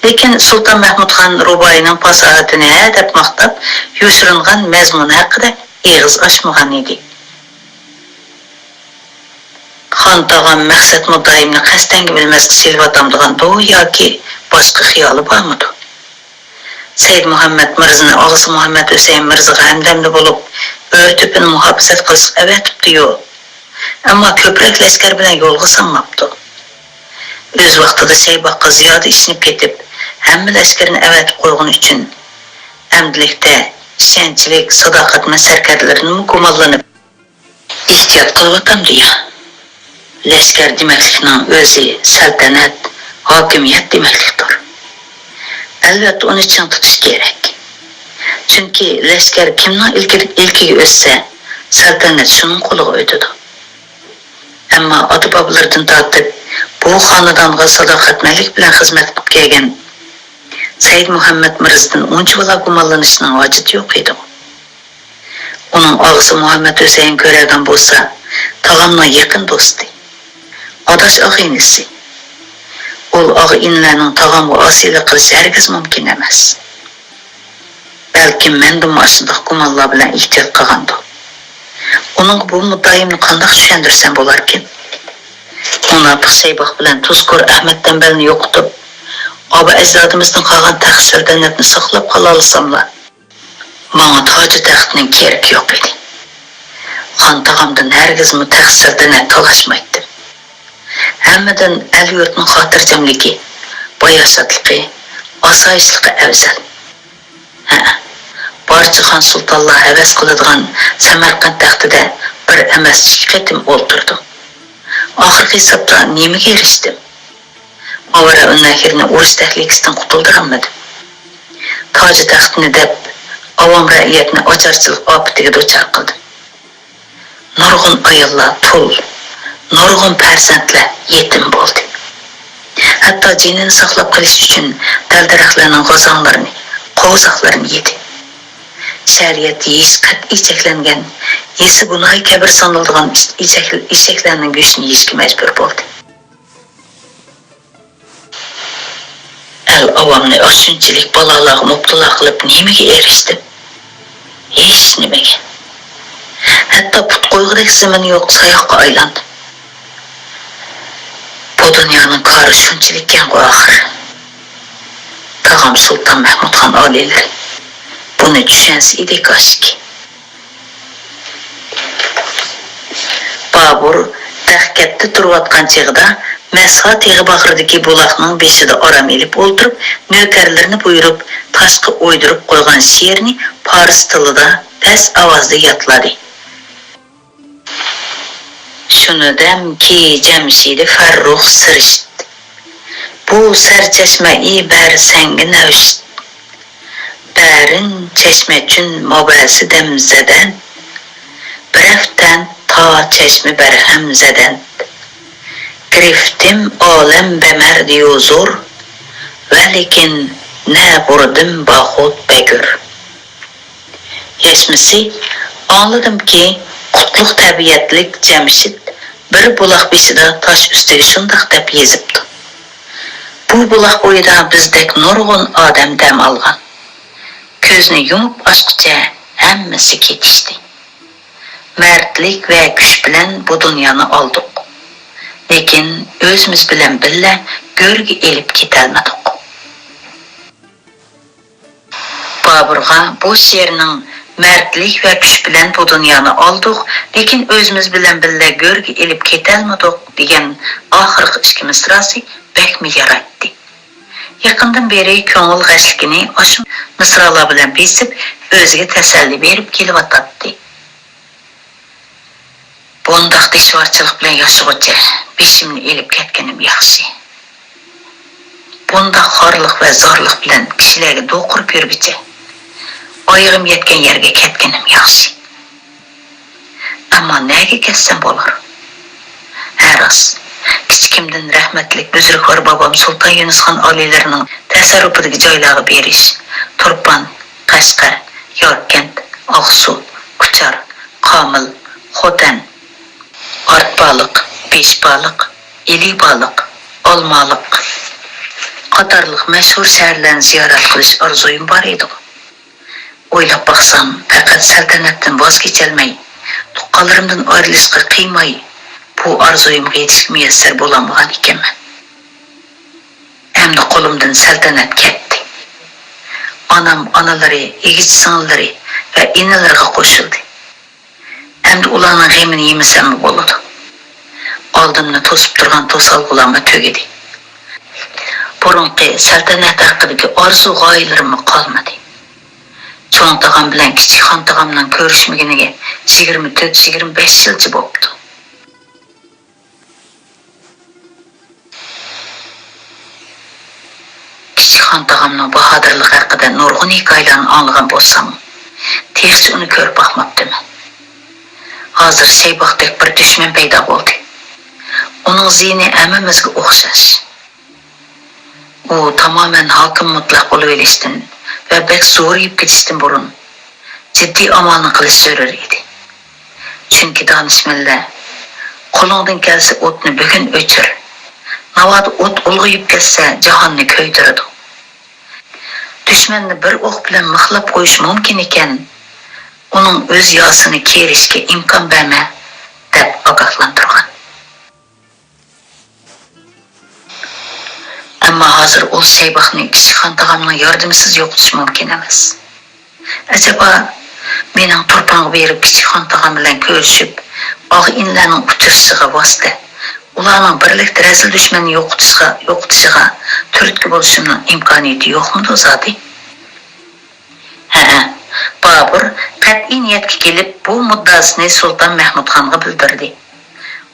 لېكىن سۇلتان مەھمۇدخان رۇبائىينىڭ پاساھىتىنى ھە دەپ ماختاپ، يوشۇرۇنغان مەزمۇنى ھەققىدە ئېغىز ئاچمىغان ئىدى. خان تاغام مەقسەت مۇددىئايىمنى قەستەنگە بىلمەستە سېلىۋاتامدىغاندۇ ياكى باشقا خىيالى بارمىدۇ؟ سەيدمۇھەممەد مىرزىنى ئاغىسى مۇھەممەد ھۈسەيىن مىرزىغا ھەمدەمدە بولۇپ، ئۆرە-تۆپىنى مۇھاپىزەت قىلىشقا ئەۋەتىپتۇ-يۇ. ئەمما كۆپرەك لەشكەر بىلەن يولغا سالماپتۇ. ئۆز ۋاقتىدا سەيباققا زىيادە ئىشىنىپ كېتىپ، ھەممە لەشكىرىنى ئەۋەتىپ قويغىنى ئۈچۈن، ئەمدىلىكتە ئىشەنچلىك، ساداقەتمەن سەركەردىلىرىنىمۇ گۇمانلىنىپ، ئېھتىيات قىلىۋاتامدۇ يا؟ لەشكەر دېمەكلىكنىڭ ئۆزى سەلتەنەت، ھاكىمىيەت دېمەكلىكتۇر. ئەلۋەتتە، ئۇنى چىڭ تۇتۇش كېرەك. چۈنكى لەشكەر كىمنىڭ ئىلكىدە-، ئىلكىگە ئۆتسە، سەلتەنەت شۇنىڭ قولىغا ئۆتىدۇ. ئەمما ئاتا-بابىلىرىدىن تارتىپ بۇ خانىدانغا ساداقەتمەنلىك بىلەن خىزمەت قىلىپ كەلگەن سەيدمۇھەممەد مىرزىدىن ئۇنچىۋالا گۇمانلىنىشنىڭ ھاجىتى يوق ئىدىغۇ. ئۇنىڭ ئاغىسى مۇھەممەد ھۈسەيىن كۆرەرگەن بولسا، تاغامنىڭ يېقىن دوستى، ئاداش ئاغىنىسى. ئۇل ئاغا-ئىنىلەرنىڭ تاغامغا ئاسىيلىق قىلىشى ھەرگىز مۇمكىن ئەمەس. بەلكىم مەندىنمۇ ئاشۇنداق گۇمانلار بىلەن ئېھتىيات قىلغاندۇ. ئۇنىڭغا بۇ مۇددىئايىمنى قانداق چۈشەندۈرسەم بولاركىن؟ مۇناپىق سەيباق بىلەن تۇزكور ئەخمەت تەمبەلنى يوقىتىپ، ئابا-ئەجدادىمىزدىن قالغان تەخت-سەلتەنەتنى ساقلاپ قالالىساملا، ماڭا تاجۇ تەختنىڭ كېرىكى يوق ئىدى. خان تاغامدىن ھەرگىزمۇ تەخت-سەلتەنەت تالاشمايتتىم. ھەممىدىن ئەل-يۇرتنىڭ خاتىرجەملىكى، باياشاتلىقى، ئاسايىشلىقى ئەۋزەل. ھە، بارچە خان-سۇلتانلار ھەۋەس قىلىدىغان سەمەرقەنت تەختىدە بىر ئەمەس، ئىككى قېتىم ئولتۇردۇم. ئاخىرقى ھېسابتا نېمىگە ئېرىشتىم؟ ئاۋارە ئۈنئەھىرنى ئۇرۇش تەھلىكىسىدىن قۇتۇلدۇرالمىدىم. تاجى تەختنى دەپ، ئاۋام رەئىيەتنى ئاچارچىلىق ئاپىتىگە دۇچار قىلدىم. نۇرغۇن ئاياللار تۇل، نۇرغۇن پەرزەنتلەر يېتىم بولدى. ھەتتا جېنىنى ساقلاپ قېلىش ئۈچۈن دەل-دەرەخلەرنىڭ غازاڭلىرىنى، قوۋزاقلىرىنى يېدى. شەرىئەتتە يېشى قەتئىي چەكلەنگەن، يېسە گۇناھى كەبىر سانىلىدىغان ئىش-، ئېشەك-، ئېشەكلەرنىڭ گۆشىنى يېيىشكە مەجبۇر بولدى. ئەل-ئاۋامنى ئاشۇنچىلىك بالالارغا مۇپتىلا قىلىپ نېمىگە ئېرىشتىم؟ ھېچنېمىگە. ھەتتا پۇت قويغۇدەك زېمىنى يوق ساياققا ئايلاندىم. بۇ دۇنيانىڭ كارى شۇنچىلىككەنغۇ ئاخىر. تاغام سۇلتان مەھمۇدخان ئالىيلىرى بۇنى چۈشەنسە ئىدى كاشكى. بابۇر بەغكەتتە تۇرۇۋاتقان چېغىدا مەسخا تېغى باغرىدىكى بۇلاقنىڭ بېشىدا ئارام ئېلىپ ئولتۇرۇپ، نۆكەرلىرىنى بۇيرۇپ، تاشقا ئويدۇرۇپ قويغان شېئىرنى پارس تىلىدا پەس ئاۋازدا يادلىدى. شۇنىدەمكى جەمشىدى فەررۇخ سىرىشت، بۇ سەرچەشمەئى بەر سەڭگە نەۋشت. بەرىن چەشمە چۈن مابەسى دەم زەدەن، بىرەفتەن تا چەشمە بەرھەم زەدەن. گرفتم ئالەم بەمەردیو زور، ۋەلىكىن نەبۇردىم باخۇت بەگۈر. يەشمىسى، ئاڭلىدىمكى، قۇتلۇق تەبىئەتلىك جەمشىت بىر بۇلاق بېشىدا تاش ئۈستىگە شۇنداق دەپ يېزىپتۇ. بۇ بۇلاق بويىدا بىزدەك نۇرغۇن ئادەم دەم ئالغان. كۆزنى يۇمۇپ ئاچقۇچە ھەممىسى كېتىشتى. مەردلىك ۋە كۈچ بىلەن بۇ دۇنيانى ئالدۇق. لېكىن ئۆزىمىز بىلەن بىللە گۆرگە ئېلىپ كېتەلمىدۇق. بابۇرغا بۇ شېئىرنىڭ «مەردلىك ۋە كۈچ بىلەن بۇ دۇنيانى ئالدۇق، لېكىن ئۆزىمىز بىلەن بىللە گۆرگە ئېلىپ كېتەلمىدۇق» دېگەن ئاخىرقى ئىككى مىسراسى بەكمۇ يارايتتى. يېقىندىن بېرى كۆڭۈل غەشلىكىنى ئاشۇ مىسرالار بىلەن بېسىپ، ئۆزىگە تەسەللى بېرىپ كېلىۋاتاتتى. بۇنداق دىشۋارچىلىق بىلەن ياشىغۇچە بېشىمنى ئېلىپ كەتكىنىم ياخشى. بۇنداق خارلىق ۋە زارلىق بىلەن كىشىلەرگە دوقۇرۇپ يۈرگۈچە ئايىغىم يەتكەن يەرگە كەتكىنىم ياخشى. ئەمما نەگە كەتسەم بولار؟ ھە راست، كىچىكىمدىن رەھمەتلىك بۈزرۈكۋار بابام سۇلتان يۇنۇسخان ئالىيلىرىنىڭ تەسەررۇپىدىكى جايلارغا بېرىش، تۇرپان، قەشقەر، ياركەنت، ئاقسۇ، كۇچار، قامىل، خوتەن، بالىق، بېشى بالىق، ئېلى بالىق، ئالمالىق قاتارلىق مەشھۇر شەھەرلەرنى زىيارەت قىلىش ئارزۇيۇم بار ئىدىغۇ. ئويلاپ باقسام، پەقەت سەلتەنەتتىن ۋاز كېچەلمەي، تۇغقانلىرىمدىن ئايرىلىشقا قىيماي، بۇ ئارزۇيۇمغا يېتىشكە مۇيەسسەر بولالمىغان ئىكەنمەن. ئەمدى قولۇمدىن سەلتەنەت كەتتى. ئانام ئانىلىرى، ئىگىچى سىڭىللىرى ۋە ئىنىلىرىغا قوشۇلدى. ئەمدى ئۇلارنىڭ غېمىنى يېمىسەممۇ بولىدۇ. ئالدىمنى توسۇپ تۇرغان توسالغۇلارمۇ تۈگىدى. بۇرۇنقى سەلتەنەت ھەققىدىكى ئارزۇ-غايىلىرىممۇ قالمىدى. چوڭ تاغام بىلەن كىچىك خان تاغامنىڭ كۆرۈشمىگىنىگە يىگىرمە تۆت، يىگىرمە بەش يىلچە بوپتۇ. كىچىك خان تاغامنىڭ باھادىرلىقى ھەققىدە نۇرغۇن ھېكايىلەرنى ئاڭلىغان بولساممۇ، تېخىچە ئۇنى كۆرۈپ باقماپتىمەن. ھازىر سەيباقتەك بىر دۈشمەن پەيدا بولدى. ئۇنىڭ زىيىنى ھەممىمىزگە ئوخشاش. ئۇ تامامەن ھاكىم مۇتلەق بولۇۋېلىشتىن ۋە بەك زورىيىپ كېتىشتىن بۇرۇن، جىددىي ئامالنى قىلىش زۆرۈر ئىدى. چۈنكى دانىشمەنلەر، «قولۇڭدىن كەلسە ئوتنى بۈگۈن ئۆچۈر، ناۋادا ئوت ئۇلغىيىپ كەتسە، جاھاننى كۆيدۈرىدۇ. دۈشمەننى بىر ئوق بىلەن مىخلاپ قويۇش مۇمكىن ئىكەن، ئۇنىڭ ئۆز ياسىنى كېرىشكە ئىمكان بەرمە» دەپ ئاگاھلاندۇرغان. ئەمما ھازىر ئۇ سەيباقنى كىچىك خان تاغامنىڭ ياردىمىسىز يوقىتىش مۇمكىن ئەمەس. ئەجەبا، مېنىڭ تۇرپانغا بېرىپ كىچىك خان تاغام بىلەن كۆرۈشۈپ، ئاغا-ئىنىلەرنىڭ ئۇچرىشىشىغا ۋاسىتە، ئۇلارنىڭ بىرلىكتە رەزىل دۈشمەننى يوقىتىشىغا، يوقىتىشىغا تۈرتكە بولۇشۇمنىڭ ئىمكانىيىتى يوقمىدۇ زادى؟ ھەئە، بابۇر قەتئىي نىيەتكە كېلىپ، بۇ مۇددىئاسىنى سۇلتان مەھمۇدخانغا بىلدۈردى.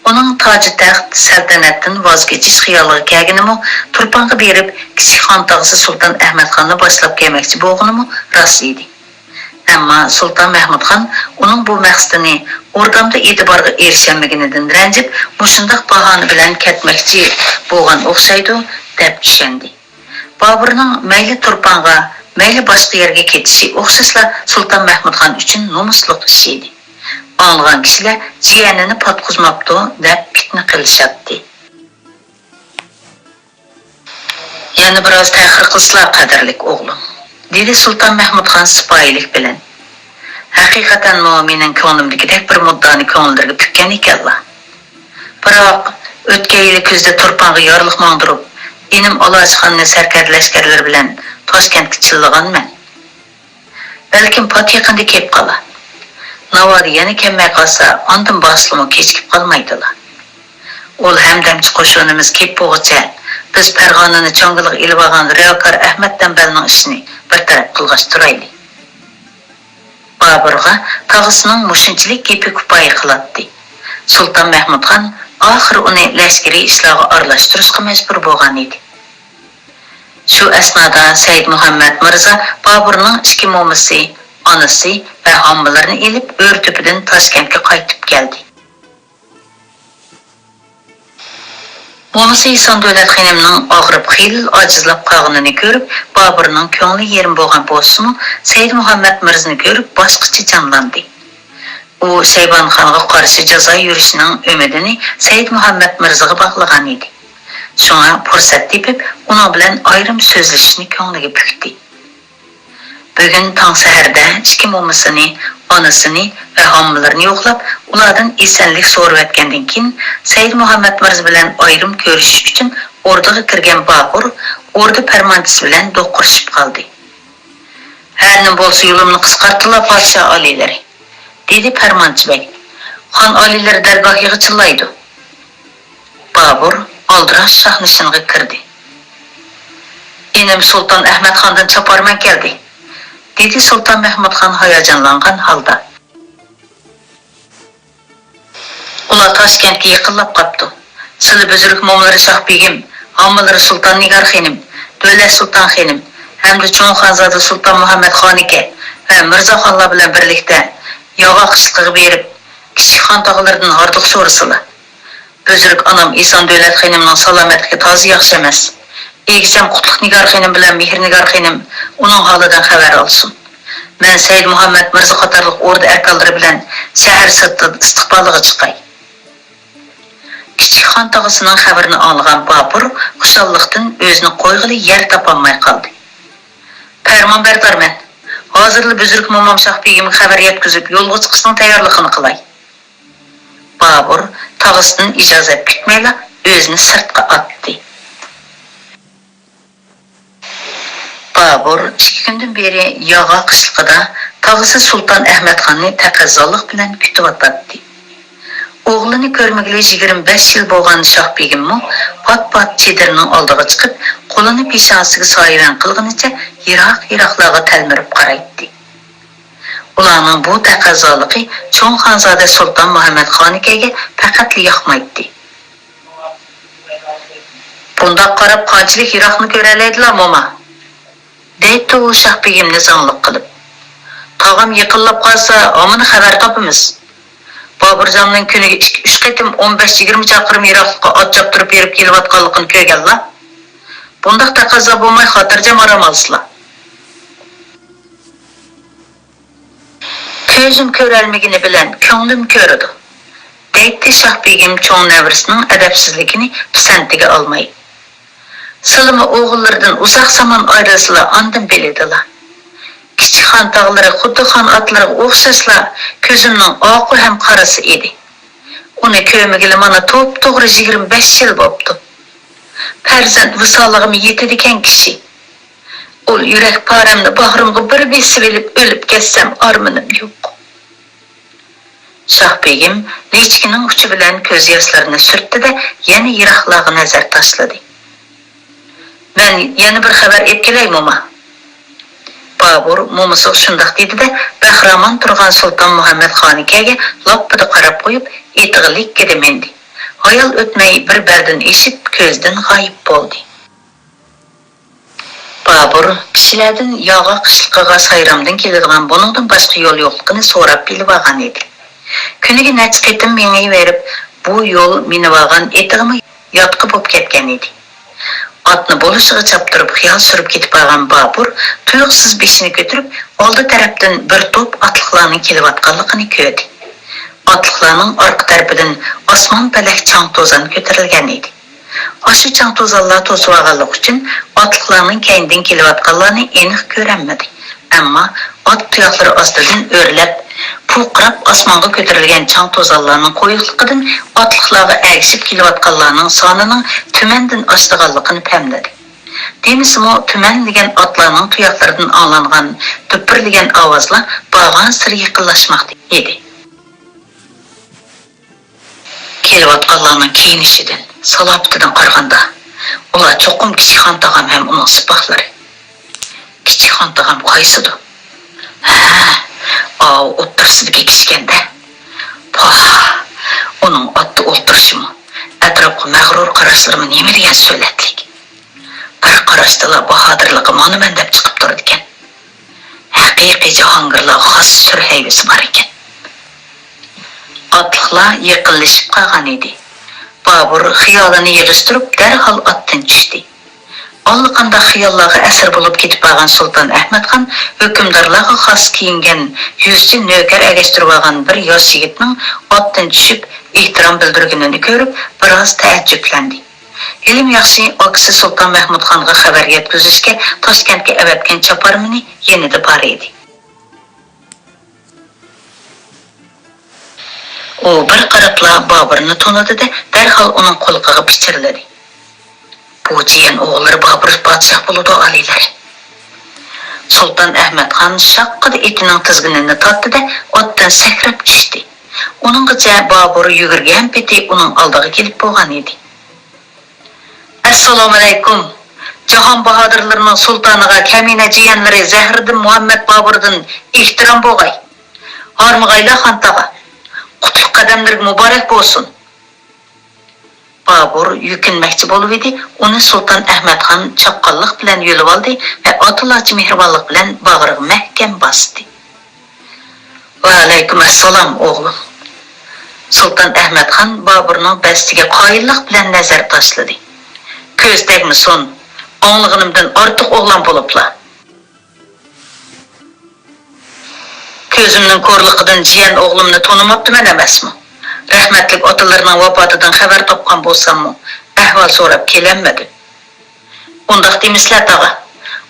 ئۇنىڭ تاجى تەخت، سەلتەنەتتىن ۋاز كېچىش خىيالىغا كەلگىنىمۇ، تۇرپانغا بېرىپ، كىچىك خان تاغىسى سۇلتان ئەھمەتخاننى باشلاپ كەلمەكچى بولغىنىمۇ راست ئىدى. ئەمما سۇلتان مەھمۇدخان ئۇنىڭ بۇ مەقسىتىنى ئوردامدا ئېتىبارغا ئېرىشەلمىگىنىدىن رەنجىپ، مۇشۇنداق باھانە بىلەن كەتمەكچى بولغان ئوخشايدۇ، دەپ چۈشەندى. بابۇرنىڭ مەيلى تۇرپانغا، مەيلى باشقا يەرگە كېتىشى ئوخشاشلا سۇلتان مەھمۇدخان ئۈچۈن نومۇسلۇق ئىش ئىدى. ئاڭلىغان كىشىلەر جىيەنىنى پاتقۇزماپتۇ، دەپ پىتنە قىلىشاتتى. «يەنە بىراز تەخىر قىلسىلا، قەدىرلىك ئوغلۇم»، دېدى سۇلتان مەھمۇدخان سىپايىلىك بىلەن. ھەقىقەتەنمۇ مېنىڭ كۆڭلۈمدىكىدەك بىر مۇددىئانى كۆڭۈللىرىگە پۈككەن ئىكەنلا. بىراق، ئۆتكەن يىلى كۈزدە تۇرپانغا يارلىق ماڭدۇرۇپ، ئىنىم ئالاچىخاننى سەركەردە لەشكەرلىرى بىلەن تاشكەنتكە چىللىغانمەن. بەلكىم پات يېقىندا كېلىپ قالا. ناۋادا يەنە كەلمەي قالسا، ئاندىن بارسىلىمۇ كېچىكىپ قالمايدىلا. ئۇل ھەمدەمچى قوشۇنىمىز كېلىپ بولغۇچە، بىز پەرغانىنى چاڭگىلىغا ئېلىۋالغان رىياكار ئەھمەت دەمبەلنىڭ ئىشىنى بىر تەرەپ قىلغاچ تۇرايلى. بابۇرغا تاغىسىنىڭ مۇشۇنچىلىك گېپى كۇپايە قىلاتتى. سۇلتان مەھمۇدخان ئاخىرى ئۇنى لەشكىرىي ئىشلارغا ئارىلاشتۇرۇشقا مەجبۇر بولغان ئىدى. شۇ ئەسنادا سەيىد مۇھەممەد مىرزا بابۇرنىڭ ئىككى مومىسى، ئانىسى ۋە ھاممىلىرىنى ئېلىپ، ئۆرتۈپىدىن تاشكەنتكە قايتىپ كەلدى. مومىسى ئېھسان دۆلەت خېنىمنىڭ ئاغرىپ، خېلىلا ئاجىزلاپ قالغىنىنى كۆرۈپ، بابۇرنىڭ كۆڭلى يېرىم بولغان بولسىمۇ، سەيىد مۇھەممەد مىرزىنى كۆرۈپ، باشقىچە جانلاندى. ئۇ شەيبانىخانغا قارشى جازا يۈرۈشىنىڭ ئۈمىدىنى سەيىد مۇھەممەد مىرزىغا باغلىغان ئىدى. شۇڭا پۇرسەت تېپىپ، ئۇنىڭ بىلەن ئايرىم سۆزلىشىشنى كۆڭلىگە پۈكتى. بۈگۈن تاڭ سەھەردە ئىككى مومىسىنى، ئانىسىنى ۋە ھاممىلىرىنى يوقلاپ، ئۇلاردىن ئېسەنلىك سورىۋەتكەندىن كېيىن، سەيىد مۇھەممەد مىرزا بىلەن ئايرىم كۆرۈشۈش ئۈچۈن ئوردىغا كىرگەن بابۇر ئوردا پەرمانچىسى بىلەن دوقۇرۇشۇپ قالدى. ھەر نېمە بولسا يولۇمنى قىسقارتىلا، پادىشاھ ئالىيلىرى، دېدى پەرمانچى بەگ. خان ئالىيلىرى دەرگاھىغا چىللايدۇ. بابۇر ئالدىراش شاھنىشىنغا كىردى. ئىنىم سۇلتان ئەھمەد خاندىن چاپارمەن كەلدى، دېدى سۇلتان مەھمۇد خان ھاياجانلانغان ھالدا. ئۇلار تاشكەنتكە يېقىنلاپ قاپتۇ. سىلى بۈزرۈك مومىلىرى شاھ بېگىم، ھاممىلىرى سۇلتان نىگار خېنىم، دۆلەت سۇلتان خېنىم ھەمدە چوڭ خانزادە سۇلتان مۇھەممەد خانىكە ۋە مىرزا خانلار بىلەن بىرلىكتە ياغاق قىشلىقىغا بېرىپ، كىچىك خان تاغىلىرىدىن ھاردۇق سورىسىلا. بۈزرۈك ئانام ئېسان دۆلەت خېنىمنىڭ سالامەتلىكى تازا ياخشى ئەمەس. ئىگىچەم قۇتلۇق نىگار خېنىم بىلەن مېھرىنىگار خېنىم ئۇنىڭ ھالىدىن خەۋەر ئالسۇن. مەن سەيىد مۇھەممەد مىرزا قاتارلىق ئوردا ئەركانلىرى بىلەن شەھەر سىرتىدا ئىستىقبالىغا چىقاي. كىچىك خان تاغىسىنىڭ خەۋىرىنى ئاڭلىغان بابۇر خۇشاللىقتىن ئۆزىنى قويغىلى يەر تاپالماي قالدى. پەرمانبەردارمەن. ھازىرلا بۈزرۈك مومام شاھبېگىمگە خەۋەر يەتكۈزۈپ، يولغا چىقىشنىڭ تەييارلىقىنى قىلاي. بابۇر تاغىسىدىن ئىجازەت كۈتمەيلا ئۆزىنى سىرتقا ئاتتى. بابۇر ئىككى كۈندىن بېرى ياغا قىشلىقىدا تاغىسى سۇلتان ئەھمەتخاننى تەقەززالىق بىلەن كۈتۈۋاتاتتى. ئوغلىنى كۆرمىگىلى يىگىرمە بەش يىل بولغان شاھبېگىممۇ پات-پات چېدىرنىڭ ئالدىغا چىقىپ، قولىنى پېشانىسىگە سايىۋەن قىلغىنىچە يىراق-يىراقلارغا تەلمۈرۈپ قارايتتى. ئۇلارنىڭ بۇ تەقەززالىقى چوڭ خانزادە سۇلتان مۇھەممەد خانىكەگە پەقەتلا ياقمايتتى. بۇنداق قاراپ قانچىلىك يىراقنى كۆرەلەيدىلا، موما؟ دەيتتى ئۇ شاھبېگىمنى زاڭلىق قىلىپ. تاغام يېقىنلاپ قالسا، ھامان خەۋەر تاپىمىز. بابۇرجاننىڭ كۈنىگە ئىككى، ئۈچ قېتىم ئون بەش، يىگىرمە چاقىرىم يىراقلىققا ئات چاپتۇرۇپ بېرىپ كېلىۋاتقانلىقىنى كۆرگەنلا. بۇنداق تەقەززا بولماي، خاتىرجەم ئارام ئالسىلا. كۆزۈم كۆرەلمىگىنى بىلەن كۆڭلۈم كۆرىدۇ، دەيتتى شاھبېگىم چوڭ نەۋرىسىنىڭ ئەدەپسىزلىكىنى پىسەنتىگە ئالماي. سىلىمۇ ئوغۇللىرىدىن ئۇزاق زامان ئايرىلسىلا ئاندىن بىلىدىلا. كىچىك خان تاغلىرى خۇددى خان ئاتلىرىغا ئوخشاشلا كۆزۈمنىڭ ئاقۇ ھەم قارىسى ئىدى. ئۇنى كۆرمىگىلى مانا توپتوغرا يىگىرمە بەش يىل بوپتۇ. پەرزەنت ۋىسالىغىمۇ يېتىدىكەن كىشى. ئۇ يۈرەك پارەمنى باغرىمغا بىر بېسىۋېلىپ ئۆلۈپ كەتسەم ئارمىنىم يوق. شاھبېگىم لىچكىنىڭ ئۇچى بىلەن كۆز ياشلىرىنى سۈرتتى-دە، يەنە يىراقلارغا نەزەر تاشلىدى. مەن يەنە بىر خەۋەر ئېلىپ كېلەي، موما. بابۇر مومىسىغا شۇنداق دېدى-دە، بەخىرامان تۇرغان سۇلتان مۇھەممەد خانىكەگە لاپپىدە قاراپ قويۇپ، ئېتىغا لىككىدە مىندى. ھايال ئۆتمەي بىر بەردىن ئېشىپ، كۆزدىن غايىب بولدى. بابۇر كىشىلەردىن ياغا قىشلىقىغا سايرامدىن كېلىدىغان بۇنىڭدىن باشقا يول يوقلۇقىنى سوراپ بىلىۋالغان ئىدى. كۈنىگە نەچچە قېتىم مېڭىۋېرىپ، بۇ يول مىنىۋالغان ئېتىغىمۇ ياتقا بوپ كەتكەن ئىدى. ئاتنى بولۇشىغا چاپتۇرۇپ خىيال سۈرۈپ كېتىپ بارغان بابۇر تۇيۇقسىز بېشىنى كۆتۈرۈپ، ئالدى تەرەپتىن بىر توپ ئاتلىقلارنىڭ كېلىۋاتقانلىقىنى كۆردى. ئاتلىقلارنىڭ ئارقا تەرىپىدىن ئاسمان پەلەك چاڭ توزان كۆتۈرۈلگەن ئىدى. ئاشۇ چاڭ توزانلار توسۇۋالغانلىقى ئۈچۈن ئاتلىقلارنىڭ كەينىدىن كېلىۋاتقانلارنى ئېنىق كۆرەلمىدى. ئەمما ئات تۇياقلىرى ئاستىدىن ئۆرلەپ، پۇرقىراپ ئاسمانغا كۆتۈرۈلگەن چاڭ توزانلارنىڭ قويۇقلۇقىدىن ئاتلىقلارغا ئەگىشىپ كېلىۋاتقانلارنىڭ سانىنىڭ تۈمەندىن ئاشىدىغانلىقىنى پەملىدى. دېمىسىمۇ، تۈمەنلىگەن ئاتلارنىڭ تۇياقلىرىدىن ئاڭلانغان دۈپۈرلىگەن ئاۋازلار بارغانسېرى يېقىنلاشماقتا ئىدى. كېلىۋاتقانلارنىڭ كىيىنىشىدىن، سالاپىتىدىن قارىغاندا، ئۇلار چوقۇم كىچىك خان تاغام ھەم ئۇنىڭ سىپاھلىرى. كىچىك خان تاغام قايسىدۇ؟ ھە، ئاۋۇ ئوتتۇرىسىدىكى كىچىكەن-دە. پاھ، ئۇنىڭ ئاتتا ئولتۇرۇشىمۇ، ئەتراپقا مەغرۇر قاراشلىرىمۇ نېمە دېگەن سۆلەتلىك. بىر قاراشتىلا باھادىرلىقى مانا مەن دەپ چىقىپ تۇرىدىكەن. ھەقىقىي جاھانگىرلارغا خاس سۈر ھەيۋىسى بار ئىكەن. ئاتلىقلار يېقىنلىشىپ قالغان ئىدى. بابۇر خىيالىنى يىغىشتۇرۇپ، دەرھال ئاتتىن چۈشتى. ئاللىقانداق خىياللارغا ئەسىر بولۇپ كېتىپ بارغان سۇلتان ئەھمەتخان ھۆكۈمدارلارغا خاس كىيىنگەن يۈزچە نۆكەر ئەگەشتۈرۈۋالغان بىر ياش يىگىتنىڭ ئاتتىن چۈشۈپ، ئېھتىرام بىلدۈرگىنىنى كۆرۈپ، بىراز تەئەججۈپلەندى. ھېلىمۇ ياخشى، ئاكىسى سۇلتان مەھمۇدخانغا خەۋەر يەتكۈزۈشكە تاشكەنتكە ئەۋەتكەن چاپارمىنى يېنىدا بار ئىدى. ئۇ بىر قاراپلا بابۇرنى تونۇدى-دە، دەرھال ئۇنىڭ قۇلىقىغا پىچىرلىدى. بۇ جىيەن ئوغۇللىرى بابۇر پادىشاھ بولىدۇ، ئالىيلىرى. سۇلتان ئەھمەتخان شاققىدە ئېتىنىڭ تىزگىنىنى تارتتى-دە، ئاتتىن سەكرەپ چۈشتى. ئۇنىڭغىچە بابۇر يۈگۈرگەن پېتى ئۇنىڭ ئالدىغا كېلىپ بولغان ئىدى. ئەسسالامۇئەلەيكۇم! جاھان باھادىرلىرىنىڭ سۇلتانىغا كەمىنە جىيەنلىرى زەھىرىدىن مۇھەممەد بابۇردىن ئېھتىرام بوغاي! ھارمىغايلا خان تاغا! قۇتلۇق قەدەملىرىگە مۇبارەك بولسۇن! بابۇر يۈكۈنمەكچى بولۇۋىدى، ئۇنى سۇلتان ئەھمەتخان چاققانلىق بىلەن يۆلىۋالدى ۋە ئاتىلارچە مېھرىبانلىق بىلەن باغرىغا مەھكەم باستى. ۋەئەلەيكۇم ئەسسالام، ئوغلۇم. سۇلتان ئەھمەتخان بابۇرنىڭ دەستىگە قايىللىق بىلەن نەزەر تاشلىدى. كۆز تەگمىسۇن، ئاڭلىغىنىمدىن ئارتۇق ئوغلان بولۇپلا. كۆزۈمنىڭ كورلۇقىدىن جىيەن ئوغلۇمنى تونۇماپتىمەن ئەمەسمۇ؟ رەھمەتلىك ئاتىلىرىنىڭ ۋاپاتىدىن خەۋەر تاپقان بولساممۇ، ئەھۋال سوراپ كېلەلمىدىم. ئۇنداق دېمىسىلە، تاغا.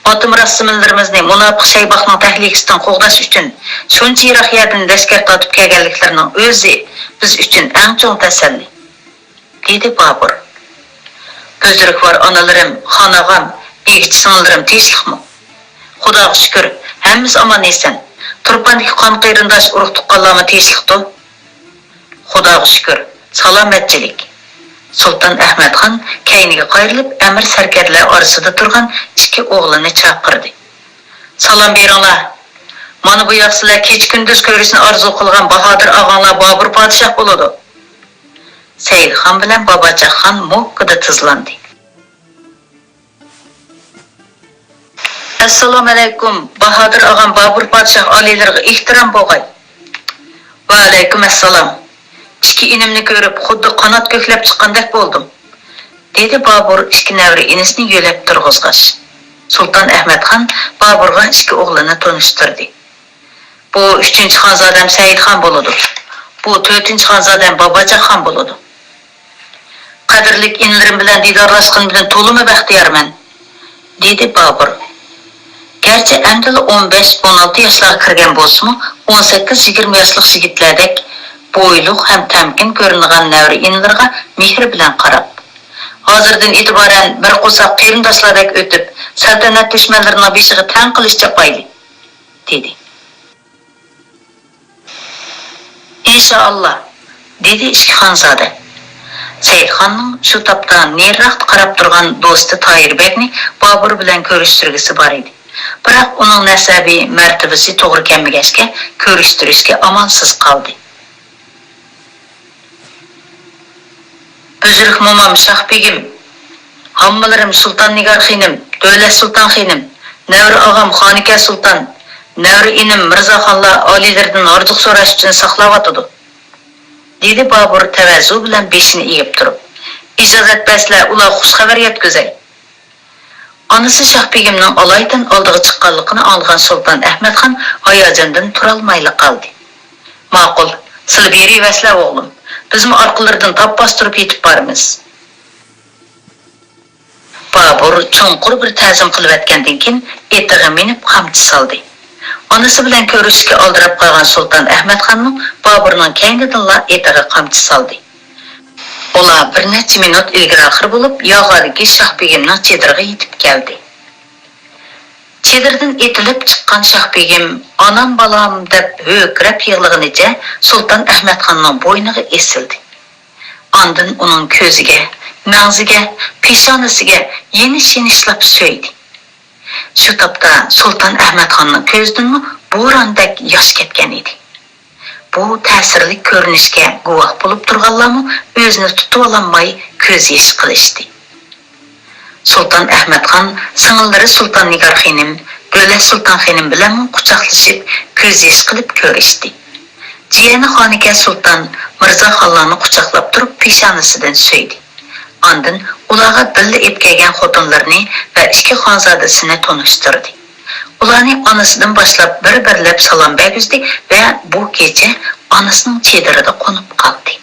ئاتا مىراسچىلىرىمىزنى مۇناپىق شەيباقنىڭ تەھلىكىسىدىن قوغداش ئۈچۈن شۇنچە يىراق يەردىن لەشكەر تارتىپ كەلگەنلىكلىرىنىڭ ئۆزى بىز ئۈچۈن ئەڭ چوڭ تەسەللى، دېدى بابۇر. بۆزۈرۈك بار ئانىلىرىم، خان ئاغام، ئىگىچى سىڭىللىرىم تىنچلىقمۇ؟ خۇداغا شۈكۈر، ھەممىسى ئامان-ئېسەن. تۇرپاندىكى قان قېرىنداش ئۇرۇق-تۇغقانلارمۇ تىنچلىقتۇ؟ خۇداغا شۈكۈر، سالامەتچىلىك. سۇلتان ئەھمەتخان كەينىگە قايرىلىپ، ئەمىر سەركەردىلەر ئارىسىدا تۇرغان ئىككى ئوغلىنى چاقىردى. سالام بېرىڭلار. مانا بۇ ياق سىلەر كېچە-كۈندۈز كۆرۈشنى ئارزۇ قىلغان باھادىر ئاغاڭلار بابۇر پادىشاھ بولىدۇ. سەئىدخان بىلەن باباچاقخان موككىدە تىزلاندى. ئەسسالامۇئەلەيكۇم، باھادىر ئاغام بابۇر پادىشاھ ئالىيلىرىغا ئېھتىرام بولغاي. ۋەئەلەيكۇم ئەسسالام. ئىككى ئىنىمنى كۆرۈپ، خۇددى قانات كۆكلەپ چىققاندەك بولدۇم، دېدى بابۇر ئىككى نەۋرە ئىنىسىنى يۆلەپ تۇرغۇزغاچ. سۇلتان ئەھمەتخان بابۇرغا ئىككى ئوغلىنى تونۇشتۇردى. بۇ ئۈچىنچى خانزادەم سەئىدخان بولىدۇ. بۇ تۆتىنچى خانزادەم باباجاقخان بولىدۇ. قەدىرلىك ئىنىلىرىم بىلەن دىدارلاشقىنىمدىن تولىمۇ بەختىيارمەن، دېدى بابۇر. گەرچە ئەمدىلا ئون بەش، ئون ئالتە ياشلارغا كىرگەن بولسىمۇ، ئون سەككىز، يىگىرمە ياشلىق يىگىتلەردەك بويلۇق ھەم تەمكىن كۆرۈنىدىغان نەۋرە ئىنىلىرىغا مېھرى بىلەن قاراپ، ھازىردىن ئېتىبارەن بىر قورساق قېرىنداشلاردەك ئۆتۈپ، سەلتەنەت دۈشمەنلىرىنىڭ بېشىغا تەڭ قىلىچ چاپايلى، دېدى. ئىنشائاللا، دېدى ئىككى خانزادە. سەئىدخاننىڭ شۇ تاپتا نېرىراقتا قاراپ تۇرغان دوستى تاھىر بەگنى بابۇر بىلەن كۆرۈشتۈرگۈسى بار ئىدى. بىراق ئۇنىڭ نەسەبى، مەرتىۋىسى توغرا كەلمىگەچكە، كۆرۈشتۈرۈشكە ئامالسىز قالدى. بۈزرۈك مومام شاھ بېگىم، ھاممىلىرىم سۇلتان نىگار خېنىم، دۆلەت سۇلتان خېنىم، نەۋرە ئاغام خانىكە سۇلتان، نەۋرە ئىنىم مىرزا خانلار ئالىيلىرىدىن ھاردۇق سوراش ئۈچۈن ساقلاۋاتىدۇ، دېدى بابۇر تەۋەزۇ بىلەن بېشىنى ئېگىپ تۇرۇپ. ئىجازەت بەرسىلە، ئۇلارغا خۇش خەۋەر يەتكۈزەي. ئانىسى شاھ بېگىمنىڭ ئالايىتەن ئالدىغا چىققانلىقىنى ئاڭلىغان سۇلتان ئەھمەتخان ھاياجاندىن تۇرالمايلا قالدى. ماقۇل، سىلە بېرىۋەرسىلە ئوغلۇم، بىزمۇ ئارقىلىرىدىن تاپ باستۇرۇپ يېتىپ بارىمىز. بابۇر چوڭقۇر بىر تەزىم قىلىۋەتكەندىن كېيىن ئېتىغا مىنىپ قامچا سالدى. ئانىسى بىلەن كۆرۈشۈشكە ئالدىراپ قالغان سۇلتان ئەھمەتخانمۇ بابۇرنىڭ كەينىدىنلا ئېتىغا قامچا سالدى. ئۇلار بىر نەچچە مىنۇت ئىلگىرى-ئاخىر بولۇپ، ياغادىكى شاھ بېگىمنىڭ چېدىرىغا يېتىپ كەلدى. چېدىردىن ئېتىلىپ چىققان شاھ بېگىم، «ئانام، بالام» دەپ ھۆركىرەپ يىغلىغىنىچە سۇلتان ئەھمەتخاننىڭ بوينىغا ئېسىلدى. ئاندىن ئۇنىڭ كۆزىگە، مەڭزىگە، پېشانىسىگە يېنىش-يېنىشلاپ سۆيدى. شۇ تاپتا سۇلتان ئەھمەتخاننىڭ كۆزىدىنمۇ بوراندەك ياش كەتكەن ئىدى. بۇ تەسىرلىك كۆرۈنۈشكە گۇۋاھ بولۇپ تۇرغانلارمۇ ئۆزىنى تۇتۇۋالالماي كۆز يېشى قىلىشتى. سۇلتان ئەھمەتخان سىڭىللىرى سۇلتان نىگار خېنىم، دۆلەت سۇلتان خېنىم بىلەنمۇ قۇچاقلىشىپ، كۆز يېشى قىلىپ كۆرۈشتى. جىيەنى خانىكە سۇلتان مىرزا خانلارنى قۇچاقلاپ تۇرۇپ پېشانىسىدىن سۆيدى. ئاندىن ئۇلارغا بىللە ئېلىپ كەلگەن خوتۇنلىرىنى ۋە ئىككى خانزادىسىنى تونۇشتۇردى. ئۇلارنى ئانىسىدىن باشلاپ بىر-بىرلەپ سالام بەرگۈزدى ۋە بۇ كېچە ئانىسىنىڭ چېدىرىدا قونۇپ قالدى.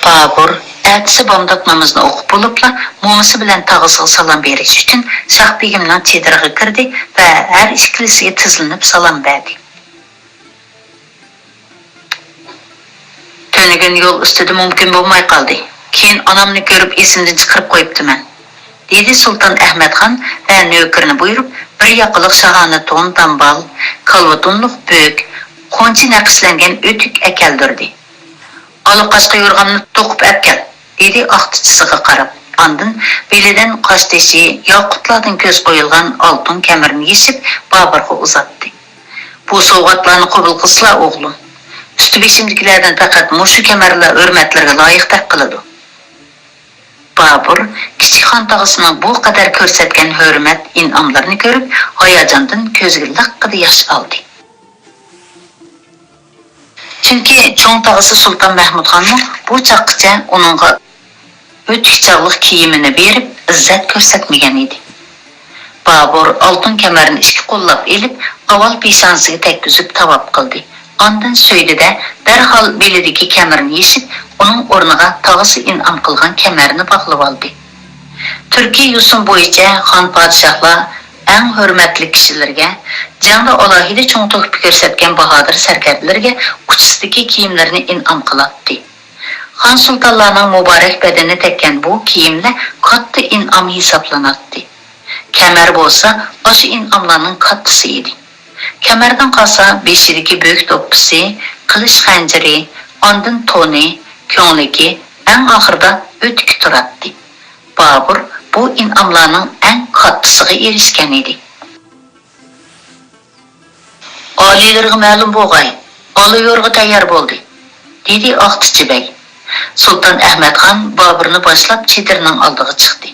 بابۇر ئەتىسى بامدات نامىزىنى ئوقۇپ بولۇپلا، مومىسى بىلەن تاغىسىغا سالام بېرىش ئۈچۈن شاھ بېگىمنىڭ چېدىرىغا كىردى ۋە ھەر ئىككىلىسىگە تىزلىنىپ سالام بەردى. تۈنۈگۈن يول ئۈستىدە مۇمكىن بولماي قالدى. كېيىن ئانامنى كۆرۈپ ئېسىمدىن چىقىرىپ قويۇپتىمەن، دېدى سۇلتان ئەھمەتخان ۋە نۆكىرىنى بۇيرۇپ، بىر ياقىلىق شاھانە تون-تامبال، كالۋا تونلۇق بۆك، قونچە نەقىشلەنگەن ئۆتۈك ئەكەلدۈردى. «ئالا قاشقا يورغامنى توقۇپ ئەپكەل!» دېدى ئاختىچىسىغا قاراپ. ئاندىن بېلىدىن قاشتېشى، ياقۇتلاردىن كۆز قويۇلغان ئالتۇن كەمىرىنى يېشىپ، بابۇرغا ئۇزاتتى. «بۇ سوۋغاتلارنى قوبۇل قىلسىلا، ئوغلۇم. ئۈستى بېشىمدىكىلەردىن پەقەت مۇشۇ كەمەرلا ھۆرمەتلىرىگە لايىق دەپ قىلىدۇ.» بابۇر كىچىك خان تاغىسىنىڭ بۇ قەدەر كۆرسەتكەن ھۆرمەت، ئىنئاملىرىنى كۆرۈپ، ھاياجاندىن كۆزىگە لىققىدە ياش ئالدى. چۈنكى چوڭ تاغىسى سۇلتان مەھمۇدخانمۇ بۇ چاغقىچە ئۇنىڭغا ئۆتۈك چاغلىق كىيىمىنى بېرىپ، ئىززەت كۆرسەتمىگەن ئىدى. بابۇر ئالتۇن كەمەرنى ئىككى قوللاپ ئېلىپ، ئاۋۋال پېشانىسىگە تەگكۈزۈپ تاۋاپ قىلدى. ئاندىن سۆيدى-دە، دەرھال بېلىدىكى كەمىرنى يېشىپ، ئۇنىڭ ئورنىغا تاغىسى ئىنئام قىلغان كەمەرنى باغلىۋالدى. تۈركىي يوسۇن بويىچە خان پادىشاھلار ئەڭ ھۆرمەتلىك كىشىلىرىگە، جەڭدە ئالاھىدە چوڭ تۆھپە كۆرسەتكەن باھادىر سەركەردىلەرگە ئۇچىسىدىكى كىيىملىرىنى ئىنئام قىلاتتى. خان سۇلتانلارنىڭ مۇبارەك بەدىنىنى تەككەن بۇ كىيىملەر كاتتا ئىنئام ھېسابلىناتتى. كەمەر بولسا ئاشۇ ئىنئاملارنىڭ كاتتىسى ئىدى. كەمەردىن قالسا بېشىدىكى بۆك دوپپىسى، قىلىچ خەنجىرى، ئاندىن تونى، كۆڭلىكى، ئەڭ ئاخىرىدا ئۆتۈكى تۇراتتى. بابۇر بۇ ئىنئاملارنىڭ ئەڭ كاتتىسىغا ئېرىشكەن ئىدى. ئالىيلىرىغا مەلۇم بولغاي، ئالا يورغا تەييار بولدى، دېدى ئاقتىچى بەگ. سۇلتان ئەھمەتخان بابۇرنى باشلاپ چېدىرنىڭ ئالدىغا چىقتى.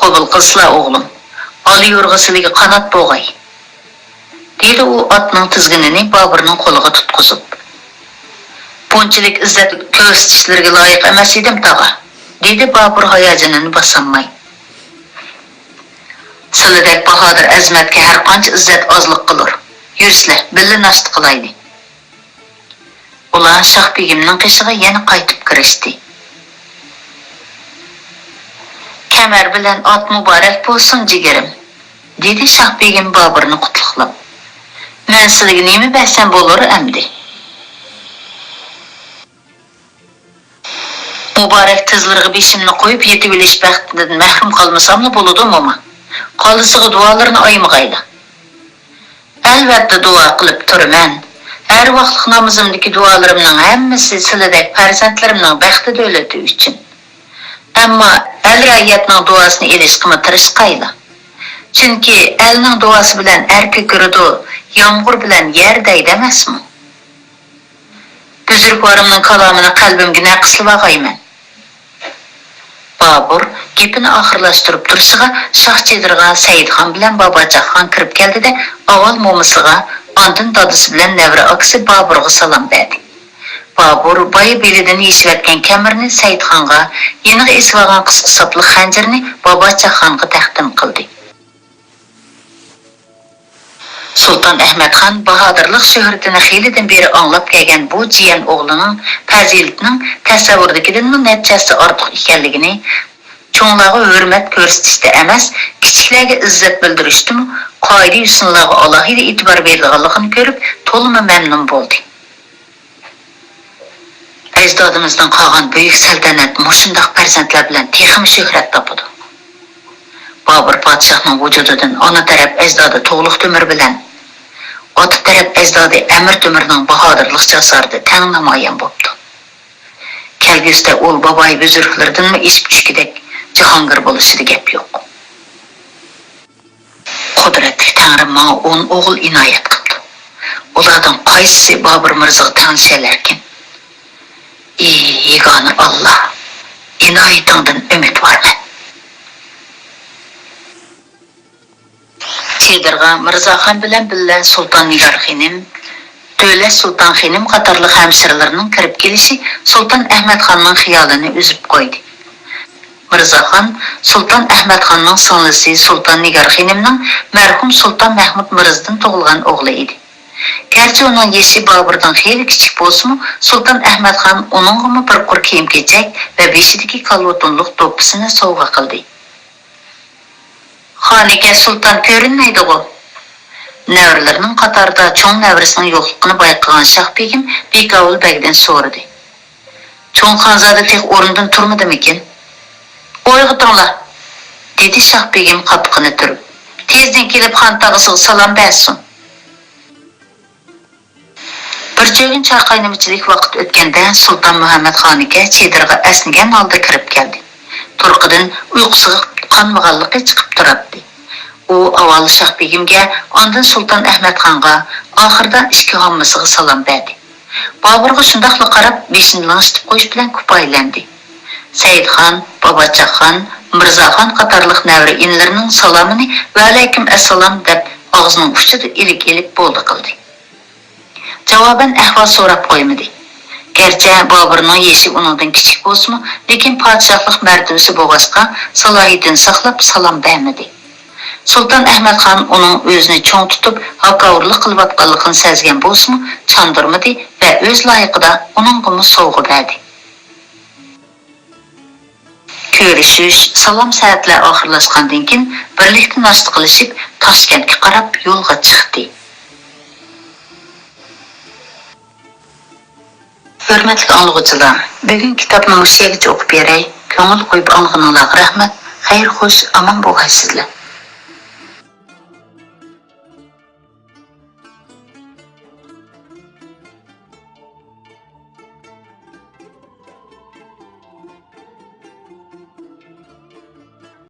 قوبۇل قىلسىلا، ئوغلۇم، ئالا يورغا سىلىگە قانات بولغاي، دېدى ئۇ ئاتنىڭ تىزگىنىنى بابۇرنىڭ قولىغا تۇتقۇزۇپ. بۇنچىلىك ئىززەت كۆرسىتىشلىرىگە لايىق ئەمەس ئىدىم، تاغا، دېدى بابۇر ھاياجىنىنى باسالماي. سىلىدەك باھادىر ئەزىمەتكە ھەر قانچە ئىززەت ئازلىق قىلۇر. يۈرسىلە، بىللە ناشتا قىلايلى. ئۇلار شاھ بېگىمنىڭ قېشىغا يەنە قايتىپ كىرىشتى. كەمەر بىلەن ئات مۇبارەك بولسۇن، جىگىرىم، دېدى شاھ بېگىم بابۇرنى قۇتلۇقلاپ. مەن سىلىگە نېمە بەرسەم بولۇر ئەمدى؟ مۇبارەك تىزلىرىغا بېشىمنى قويۇپ يېتىۋېلىش بەختىدىن مەھرۇم قالمىساملا بولىدۇ، موما. قالىسىغا دۇئالىرىنى ئايىمىغايلا. ئەلۋەتتە دۇئا قىلىپ تۇرىمەن. ھەر ۋاقىتلىق نامىزىمدىكى دۇئالىرىمنىڭ ھەممىسى سىلىدەك پەرزەنتلىرىمنىڭ بەختى دۆلىتى ئۈچۈن. ئەمما ئەل رەئىيەتنىڭ دۇئاسىنى ئېلىشقىمۇ تىرىشقايلا. چۈنكى ئەلنىڭ دۇئاسى بىلەن ئەر كۆكىرىدۇ، يامغۇر بىلەن يەر دەيدۇ ئەمەسمۇ؟ بۈزرۈكۋارىمنىڭ كالامىنى قەلبىمگە نەقىشلىۋالغايمەن. بابۇر گېپىنى ئاخىرلاشتۇرۇپ تۇرۇشىغا شاھ چېدىرغا سەئىدخان بىلەن باباچاقخان كىرىپ كەلدى-دە، ئاۋۋال مومىسىغا، ئاندىن دادىسى بىلەن نەۋرە ئاكىسى بابۇرغا سالام بەردى. بابۇر بايا بېلىدىن يېشىۋەتكەن كەمىرىنى سەئىدخانغا، يېنىغا ئېسىۋالغان قىسقا ساپلىق خەنجىرىنى باباچاقخانغا تەقدىم قىلدى. سۇلتان ئەھمەتخان باھادىرلىق شۆھرىتىنى خېلىدىن بېرى ئاڭلاپ كەلگەن بۇ جىيەن ئوغلىنىڭ پەزىلىتىنىڭ تەسەۋۋۇردىكىدىنمۇ نەچچە ھەسسە ئارتۇق ئىكەنلىكىنى، چوڭلارغا ھۆرمەت كۆرسىتىشتە ئەمەس، كىچىكلەرگە ئىززەت بىلدۈرۈشتىمۇ قائىدە-يوسۇنلارغا ئالاھىدە ئېتىبار بېرىدىغانلىقىنى كۆرۈپ، تولىمۇ مەمنۇن بولدى. ئەجدادىمىزدىن قالغان بۈيۈك سەلتەنەت مۇشۇنداق پەرزەنتلەر بىلەن تېخىمۇ شۆھرەت تاپىدۇ. بابۇر پادىشاھنىڭ ۋۇجۇدىدىن ئانا تەرەپ ئەجدادى تۇغلۇق تۆمۈر بىلەن ئاتا تەرەپ ئەجدادى ئەمىر تۆمۈرنىڭ باھادىرلىق جاسارىتى تەڭ نامايان بوپتۇ. كەلگۈسىدە ئۇ بابايى بۈزرۈكلىرىدىنمۇ ئېشىپ چۈشكۈدەك جاھانگىر بولۇشىدا گەپ يوق. قۇدرەتلىك تەڭرىم ماڭا ئون ئوغۇل ئىنايەت قىپتۇ. ئۇلاردىن قايسىسى بابۇر مىرزىغا تەڭلىشەلەركىن؟ ئى يېگانە ئاللا، ئىنايىتىڭدىن ئۈمىدۋارمەن. چېدىرغا مىرزاخان بىلەن بىللە سۇلتان نىگار خېنىم، دۆلەت سۇلتان خېنىم قاتارلىق ھەمشىرىلىرىنىڭ كىرىپ كېلىشى سۇلتان ئەھمەتخاننىڭ خىيالىنى ئۈزۈپ قويدى. مىرزاخان سۇلتان ئەھمەتخاننىڭ سىڭلىسى سۇلتان نىگار خېنىمنىڭ مەرھۇم سۇلتان مەھمۇد مىرزىدىن تۇغۇلغان ئوغلى ئىدى. گەرچە ئۇنىڭ يېشى بابۇردىن خېلى كىچىك بولسىمۇ، سۇلتان ئەھمەتخان ئۇنىڭغىمۇ بىر قۇر كىيىم-كېچەك ۋە بېشىدىكى كالۋۇتۇنلۇق دوپپىسىنى سوۋغا قىلدى. خانىكە سۇلتان كۆرۈنمەيدىغۇ؟ نەۋرىلىرىنىڭ قاتارىدا چوڭ نەۋرىسىنىڭ يوقلۇقىنى بايقىغان شاھ بېگىم بىكاۋۇل بەگدىن سورىدى. چوڭ خانزادە تېخى ئورنىدىن تۇرمىدىمىكىن؟ ئويغىتىڭلار! دېدى شاھ بېگىم قاپىقىنى تۈرۈپ. تېزدىن كېلىپ خان تاغىسىغا سالام بەرسۇن! بىر چۆگۈن چاي قاينىمىچىلىك ۋاقىت ئۆتكەندە، سۇلتان مۇھەممەد خانىكە چېدىرغا ئەسنىگەن ھالدا كىرىپ كەلدى. تۇرقىدىن ئۇيقۇسىغا قانمىغانلىقى چىقىپ تۇراتتى. ئۇ ئاۋۋال شاھ بېگىمگە، ئاندىن سۇلتان ئەھمەتخانغا، ئاخىرىدا ئىككى ھاممىسىغا سالام بەردى. بابۇرغا شۇنداقلا قاراپ، بېشىنى لىڭشىتىپ قويۇش بىلەن كۇپايىلەندى. سەئىدخان، باباچاقخان، مىرزاخان قاتارلىق نەۋرە ئىنىلىرىنىڭ سالامىنى ۋەئەلەيكۇم ئەسسالام دەپ، ئاغزىنىڭ ئۇچىدا ئىلىك-ئىلىك بولدى قىلدى. جاۋابەن ئەھۋال سوراپ قويمىدى. گەرچە بابۇرنىڭ يېشى ئۇنىڭدىن كىچىك بولسىمۇ، لېكىن پادىشاھلىق مەرتىۋىسى بولغاچقا، سالاھىيىتىنى ساقلاپ سالام بەرمىدى. سۇلتان ئەھمەت خان ئۇنىڭ ئۆزىنى چوڭ تۇتۇپ، ھاكاۋۇرلۇق قىلىۋاتقانلىقىنى سەزگەن بولسىمۇ، چاندۇرمىدى ۋە ئۆز لايىقىدا ئۇنىڭغىمۇ سوۋغا بەردى. كۆرۈشۈش، سالام سەتلەر ئاخىرلاشقاندىن كېيىن، بىرلىكتە ناشتا قىلىشىپ، تاشكەنتكە قاراپ يولغا چىقتى. ھۆرمەتلىك ئاڭلىغۇچىلار، بۈگۈن كىتابنى مۇشۇ يەرگىچە ئوقۇپ بېرەي. كۆڭۈل قويۇپ ئاڭلىغىنىڭلارغا رەھمەت. خەير خوش، ئامان بولغايسىزلەر.